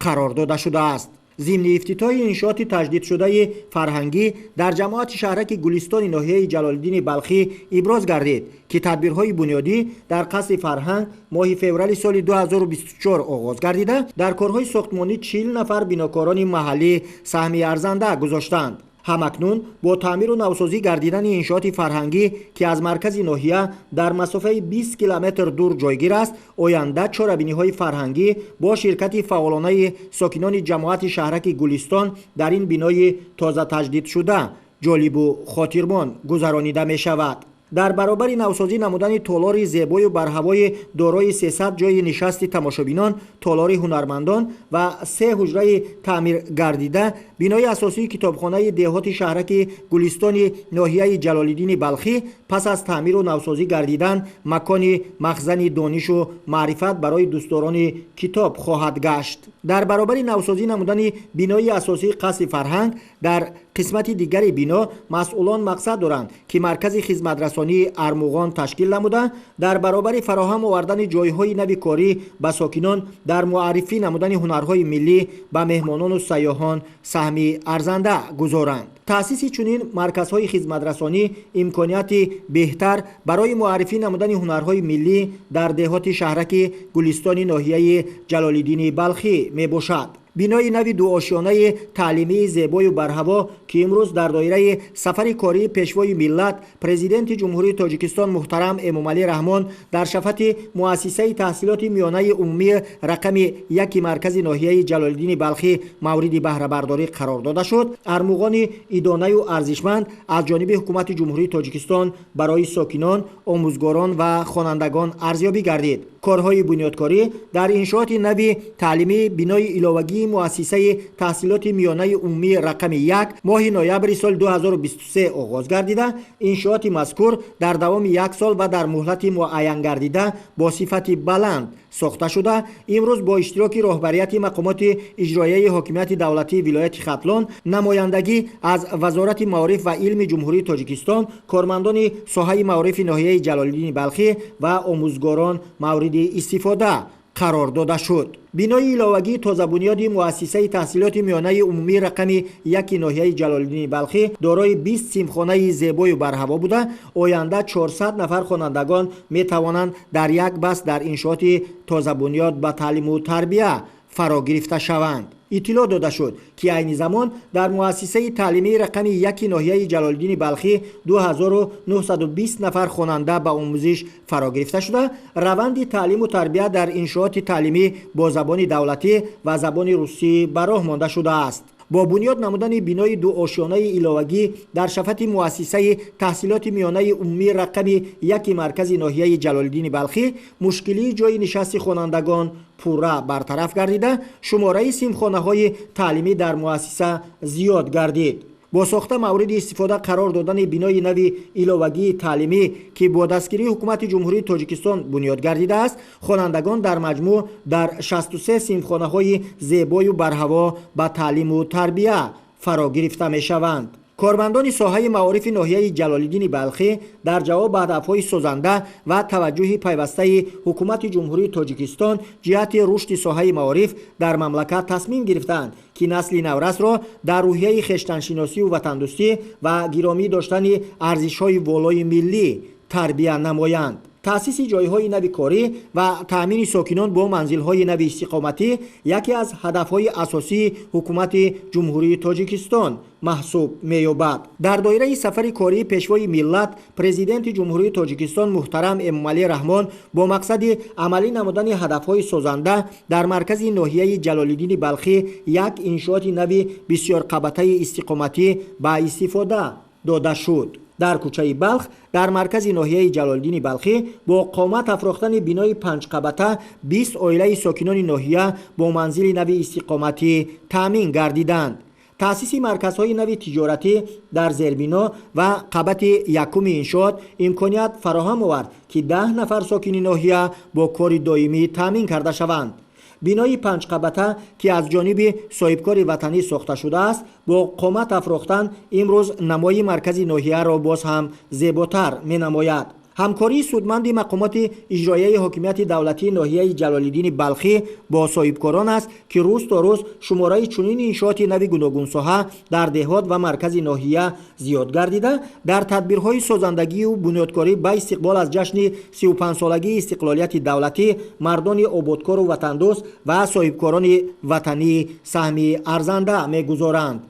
қарор дода шудааст. Зимни ифтитоҳи иншооти таҷдидшудаи фарҳангӣ дар ҷамоати шаҳраки Гулистони ноҳияи Ҷалолиддини Балхӣ иброз гардид, ки тадбирҳои бунёдӣ дар қасри фарҳанг моҳи феврали соли 2024 оғоз гардида, дар корҳои сохтмонӣ 40 нафар бинокорони маҳаллӣ саҳми арзанда гузоштанд. Ҳамакнун бо таъмиру навсозӣ гардидани иншооти фарҳангӣ, ки аз маркази ноҳия дар масофаи 20 километр дур ҷойгир аст, оянда чорабиниҳои фарҳангӣ бо ширкати фаъолонаи сокинони ҷамоати шаҳраки Гулистон дар ин бинои тоза таҷдидшуда ҷолибу хотирмон гузаронида мешавад. Дар баробари навсозӣ намудани толори зебою барҳавои дорои 300 ҷойи нишасти тамошобинон, толори ҳунармандон ва 3 ҳуҷраи таъмир гардида, бинои асосии китобхонаи деҳоти шаҳраки Гулистони ноҳияи Ҷалолиддини Балхӣ пас аз таъмиру навсозӣ гардидан макони махзани донишу маърифат барои дӯстдорони китоб хоҳад гашт. Дар баробари навсозӣ намудани бинои асосии қасри фарҳанг дар қисмати дигари бино масъулон мақсад доранд, ки маркази хизматрасонии Армуғон ташкил намуда, дар баробари фароҳам овардани ҷойҳои нави корӣ ба сокинон дар муаррифӣ намудани ҳунарҳои миллӣ ба меҳмонону сайёҳон саҳми арзанда гузоранд. Таъсиси чунин марказҳои хизматрасонӣ имконияти беҳтар барои муаррифӣ намудани ҳунарҳои миллӣ дар деҳоти шаҳраки Гулистони ноҳияи Ҷалолиддини Балхӣ мебошад. Бинои нави дуошёнаи таълимии зебою барҳаво, ки имрӯз дар доираи сафари кории Пешвои миллат, Президенти Ҷумҳурии Тоҷикистон муҳтарам Эмомалӣ Раҳмон дар шафати муассисаи таҳсилоти миёнаи умумии рақами 1 маркази ноҳияи Ҷалолиддини Балхӣ мавриди баҳрабардорӣ қарор дода шуд, армуғони идонаю арзишманд аз ҷониби Ҳукумати Ҷумҳурии Тоҷикистон барои сокинон, омӯзгорон ва хонандагон арзёбӣ гардид. Корҳои бунёдкорӣ дар иншооти нави таълимии бинои иловагии муассисаи таҳсилоти миёнаи умумии рақами 1 моҳи ноябри соли 2023 оғоз гардида, иншооти мазкур дар давоми як сол ва дар муҳлати муайянгардида бо сифати баланд сохта шуда, имрӯз бо иштироки роҳбарияти мақомоти иҷроияи ҳокимияти давлатии вилояти Хатлон, намояндагӣ аз Вазорати маориф ва илми Ҷумҳурии Тоҷикистон, кормандони соҳаи маорифи ноҳияи Ҷалолиддини Балхӣ ва омӯзгорон мавриди истифода қарор дода шуд. Бинои иловагии тозабунёди муассисаи таҳсилоти миёнаи умумии рақами 1 ноҳияи Ҷалолиддини Балхӣ дорои 20 симхонаи зебою барҳаво буда, оянда 400 нафар хонандагон метавонанд дар як баст дар иншооти тозабунёд ба таълиму тарбия фаро гирифта шаванд. Иттилоъ дода шуд, ки айни замон дар муассисаи таълимии рақами 1 ноҳияи Ҷалолиддини Балхӣ 2920 нафар хонанда ба омӯзиш фаро гирифта шуда, раванди таълиму тарбия дар иншооти таълимӣ бо забони давлатӣ ва забони русӣ ба роҳ монда шудааст. Бо бунёд намудани бинои дуошёнаи иловагӣ дар шафати муассисаи таҳсилоти миёнаи умумии рақами 1 маркази ноҳияи Ҷалолиддини Балхӣ мушкилии ҷойи нишасти хонандагон пурра бартараф гардида, шумораи симхонаҳои таълимӣ дар муассиса зиёд гардид. Бо сохта мавриди истифода қарор додани бинои нави иловагии таълимӣ, ки бо дастгирии Ҳукумати Ҷумҳурии Тоҷикистон бунёд гардидааст, хонандагон дар маҷмӯъ дар 63 синфхонаҳои зебою барҳаво ба таълиму тарбия фаро гирифта мешаванд. Кормандони соҳаи маорифи ноҳияи Ҷалолиддини Балхӣ дар ҷавоб ба ҳадафҳои созанда ва таваҷҷӯҳи пайвастаи Ҳукумати Ҷумҳурии Тоҷикистон ҷиҳати рушди соҳаи маориф дар мамлакат тасмим гирифтаанд, ки насли наврасро дар рӯҳияи хештаншиносию ватандӯстӣ ва гиромӣ доштани арзишҳои волои миллӣ тарбия намоянд. Таъсиси ҷойҳои нави корӣ ва таъмини сокинон бо манзилҳои нави истиқоматӣ яке аз ҳадафҳои асосии Ҳукумати Ҷумҳурии Тоҷикистон маҳсуб меёбад. Дар доираи сафари кории Пешвои миллат, Президенти Ҷумҳурии Тоҷикистон муҳтарам Эмомалӣ Раҳмон бо мақсади амалӣ намудани ҳадафҳои созанда дар маркази ноҳияи Ҷалолиддини Балхӣ як иншооти нави бисёрқабатаи истиқоматӣ ба истифода дода шуд. Дар кӯчаи Балх дар маркази ноҳияи Ҷалолиддини Балхӣ бо қомат афрохтани бинои 5 қабата 20 оилаи сокинони ноҳия бо манзили нави истиқоматӣ таъмин гардиданд. Таъсиси марказҳои нави тиҷоратӣ дар зербино ва қабати якуми иншоот имконият фароҳам овард, ки 10 нафар сокини ноҳия бо кори доимӣ таъмин карда шаванд. Бинои панҷқабата, ки аз ҷониби соҳибкори ватанӣ сохта шудааст, бо қомат афрохтан имрӯз намои маркази ноҳияро боз ҳам зеботар менамояд. Ҳамкории судманди мақомоти иҷроияи ҳокимияти давлатии ноҳияи Ҷалолиддини Балхӣ бо соҳибкорон аст, ки рӯз то рӯз шумораи чунин иншооти нави гуногунсоҳа дар деҳот ва маркази ноҳия зиёд гардида, дар тадбирҳои созандагию бунёдкорӣ ба истиқбол аз ҷашни 35-солагии истиқлолияти давлатӣ мардони ободкору ватандӯст ва соҳибкорони ватанӣ саҳми арзанда мегузоранд.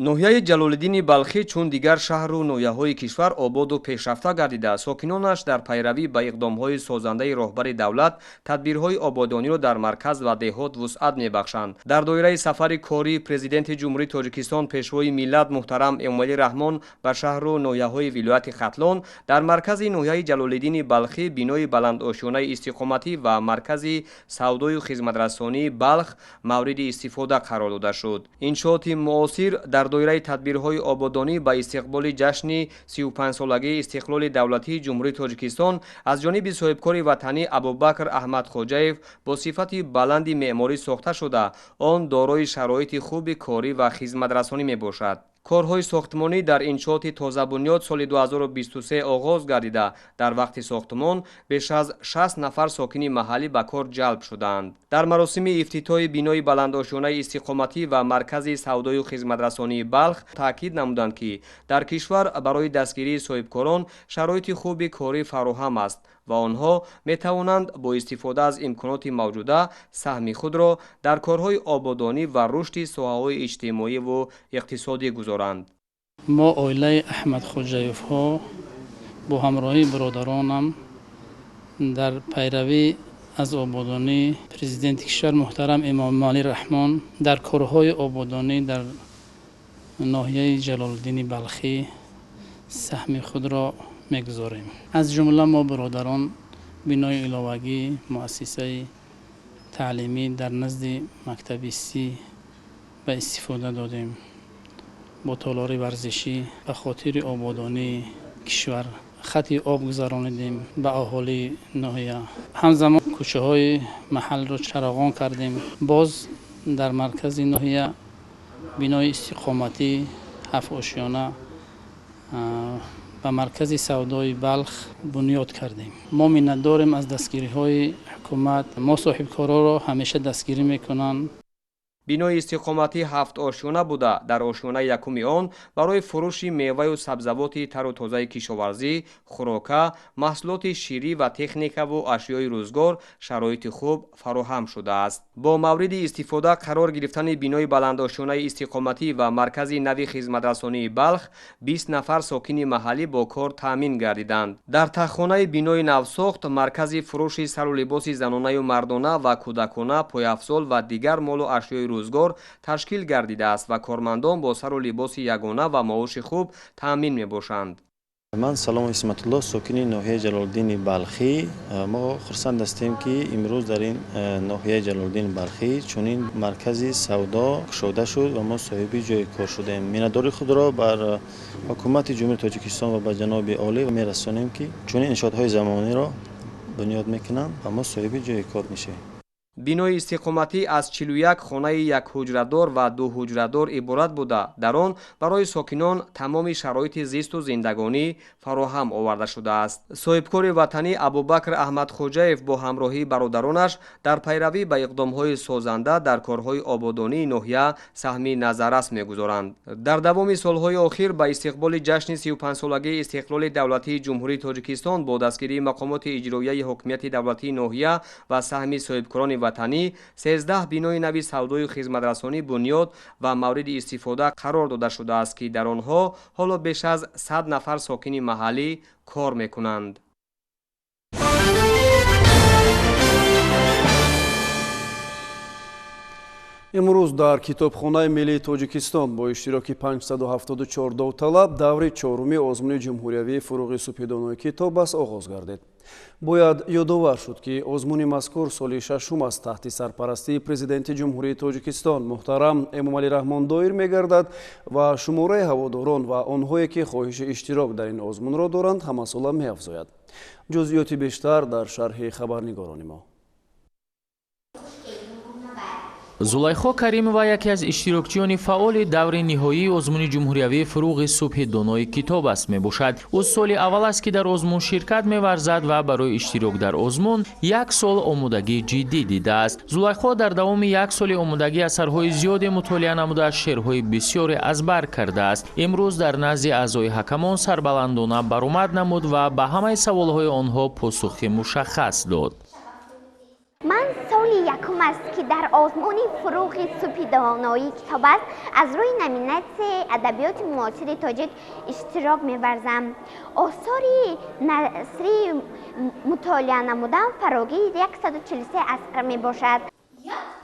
Ноҳияи Ҷалолиддини Балхӣ чун дигар шаҳру ноҳияҳои кишвар ободу пешрафта гардида, сокинонаш дар пайравӣ ба иқдомҳои созандаи роҳбари давлат тадбирҳои ободониро дар марказ ва деҳот вусъат мебахшанд. Дар доираи сафари кории Президенти Ҷумҳурии Тоҷикистон, Пешвои миллат муҳтарам Эмомалӣ Раҳмон ба шаҳру ноҳияҳои вилояти Хатлон, дар маркази ноҳияи Ҷалолиддини Балхӣ бинои баландошёнаи истиқоматӣ ва маркази савдою хизматрасонии Балх мавриди истифода қарор дода шуд. Иншооти муосир дар доираи тадбирҳои ободонӣ ба истиқболи ҷашни 35-солагии истиқлоли давлатии Ҷумҳурии Тоҷикистон аз ҷониби соҳибкори ватанӣ Абубакр Аҳмадхоҷаев бо сифати баланди меъморӣ сохта шуда, он дорои шароити хуби корӣ ва хизматрасонӣ мебошад. Корҳои сохтмонӣ дар иншооти тозабунёд соли 2023 оғоз гардида, дар вақти сохтмон беш аз 60 нафар сокини маҳаллӣ ба кор ҷалб шуданд. Дар маросими ифтитоҳи бинои баландошёнаи истиқоматӣ ва маркази савдою хизматрасонии Балх таъкид намуданд, ки дар кишвар барои дастгирии соҳибкорон шароити хуби корӣ фароҳам аст ва онҳо метавонанд бо истифода аз имконоти мавҷуда саҳми худро дар корҳои ободонӣ ва рушди соҳаҳои иҷтимоиву иқтисодӣ гузоранд. Мо оилаи Аҳмадхоҷаевҳо бо ҳамроҳии бародаронам дар пайравӣ аз ободонии президенти кишвар муҳтарам Эмомалӣ Раҳмон дар корҳои ободонӣ дар ноҳияи Ҷалолиддини Балхӣ саҳми худро мегузорем. Аз ҷумла мо бародарон бинои иловагии муассисаи таълимӣ дар назди мактаби Си ба истифода додем. Бо толори варзишӣ ба хотири ободонии кишвар хати об гузаронидем ба аҳолии ноҳия. Ҳамзамон кӯчаҳои маҳалро чароғон кардем. Боз дар маркази ноҳия бинои истиқоматӣ ҳафтошёна ба маркази савдои Балх бунёд кардем. Мо миннатдорем аз дастгириҳои ҳукумат. Мо соҳибкорҳоро ҳамеша дастгирӣ мекунанд. Бинои истиқоматӣ ҳафтошёна буда, дар ошёнаи якуми он барои фурӯши меваю сабзавоти тару тозаи кишоварзӣ, хӯрока, маҳсулоти ширӣ ва техникаву ашёи рӯзгор шароити хуб фароҳам шудааст. Бо мавриди истифода қарор гирифтани бинои баландошёнаи истиқоматӣ ва маркази нави хизматрасонии Балх 20 нафар сокини маҳаллӣ бо кор таъмин гардиданд. Дар таххонаи бинои навсохт маркази фурӯши сару либоси занонаю мардона ва кӯдакона, пойафзол ва дигар молу ашёи рӯзгор ташкил гардидааст ва кормандон бо сару либоси ягона ва маоши хуб таъмин мебошанд. Ман Салом Исматулло, сокини ноҳияи Ҷалолиддини Балхӣ. Мо хурсанд ҳастем, ки имрӯз дар ин ноҳияи Ҷалолиддини Балхӣ чунин маркази савдо кушода шуд ва мо соҳиби ҷои кор шудем. Миннатдории худро бар ҳукумати Ҷумҳурии Тоҷикистон ва ба ҷаноби олӣ мерасонем, ки чунин иншоотҳои замониро бунёд мекунанд ва мо соҳиби ҷои кор мешавем. Бинои истиқоматӣ аз 41 хонаи якҳуҷрадор ва дуҳуҷрадор иборат буда, дар он барои сокинон тамоми шароити зисту зиндагонӣ фароҳам оварда шудааст. Соҳибкори ватанӣ Абубакр Аҳмадхоҷаев бо ҳамроҳии бародаронаш дар пайравӣ ба иқдомҳои созанда дар корҳои ободонии ноҳия саҳми назаррас мегузоранд. Дар давоми солҳои охир ба истиқболи ҷашни 35-солагии истиқлоли давлатии Ҷумҳурии Тоҷикистон бо дастгирии мақомоти иҷроияи ҳокимияти давлатии ноҳия ва саҳми соҳибкорони ватанӣ 13 бинои нави савдою хизматрасонӣ бунёд ва мавриди истифода қарор дода шудааст, ки дар онҳо ҳоло беш аз 100 нафар сокини маҳаллӣ кор мекунанд. Имрӯз дар Китобхонаи миллии Тоҷикистон бо иштироки 574 довталаб даври чоруми озмуни ҷумҳуриявии фуруғи супедонои китоб бас оғоз гардид. Бояд ёдовар шуд, ки озмуни мазкур соли шашум аст таҳти сарпарастии Президенти Ҷумҳурии Тоҷикистон муҳтарам Эмомалӣ Раҳмон доир мегардад ва шумораи ҳаводорон ва онҳое, ки хоҳиши иштирок дар ин озмунро доранд, ҳамасола меафзояд. Ҷузъиёти бештар дар шарҳи хабарнигорони мо. Зулайхо Каримова яке аз иштирокчиёни фаъоли даври ниҳоии озмуни ҷумҳуриявии «Фуруғи субҳи донои китоб аст» мебошад. Ӯ соли аввал аст, ки дар озмун ширкат меварзад ва барои иштирок дар озмун як сол омодагии ҷиддӣ дидааст. Зулайхо дар давоми як соли омодагӣ асарҳои зиёде мутолиа намуда, шеърҳои бисёре аз бар кардааст. Имрӯз дар назди аъзои ҳакамон сарбаландона баромад намуд ва ба ҳамаи саволҳои онҳо посухи мушаххас дод. Ман соли якум аст, ки дар озмуни «Фуруғи субҳи доноии китоб аст» аз рӯи номинатсияи адабиёти муосири тоҷик иштирок меварзам. Осори насрии мутолиа намудам фарогири 143 асар мебошад.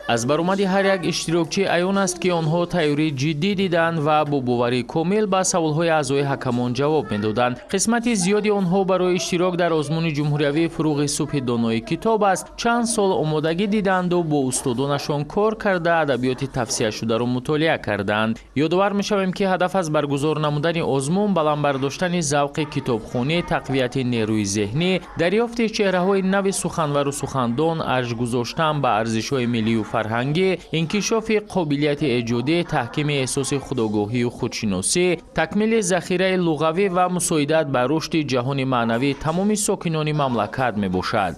Аз баромади ҳар як иштирокчӣ аён аст, ки онҳо тайёрии ҷиддӣ диданд ва бо боварии комил ба саволҳои аъзои ҳакамон ҷавоб медоданд. Қисмати зиёди онҳо барои иштирок дар озмуни ҷумҳуриявии «Фуруғи субҳи донои китоб аст» чанд сол омодагӣ диданду бо устодонашон кор карда, адабиёти тавсияшударо мутолиа карданд. Ёдовар мешавем, ки ҳадаф аз баргузор намудани озмун баланд бардоштани завқи китобхонӣ, тақвияти нерӯи зеҳнӣ, дарёфти чеҳраҳои нави суханвару сухандон, арҷ гузоштан ба арзишҳои миллию фарҳангӣ, инкишофи қобилияти эҷодӣ, таҳкими эҳсоси худогоҳию худшиносӣ, такмили захираи луғавӣ ва мусоидат ба рушди ҷаҳони маънавии тамоми сокинони мамлакат мебошад.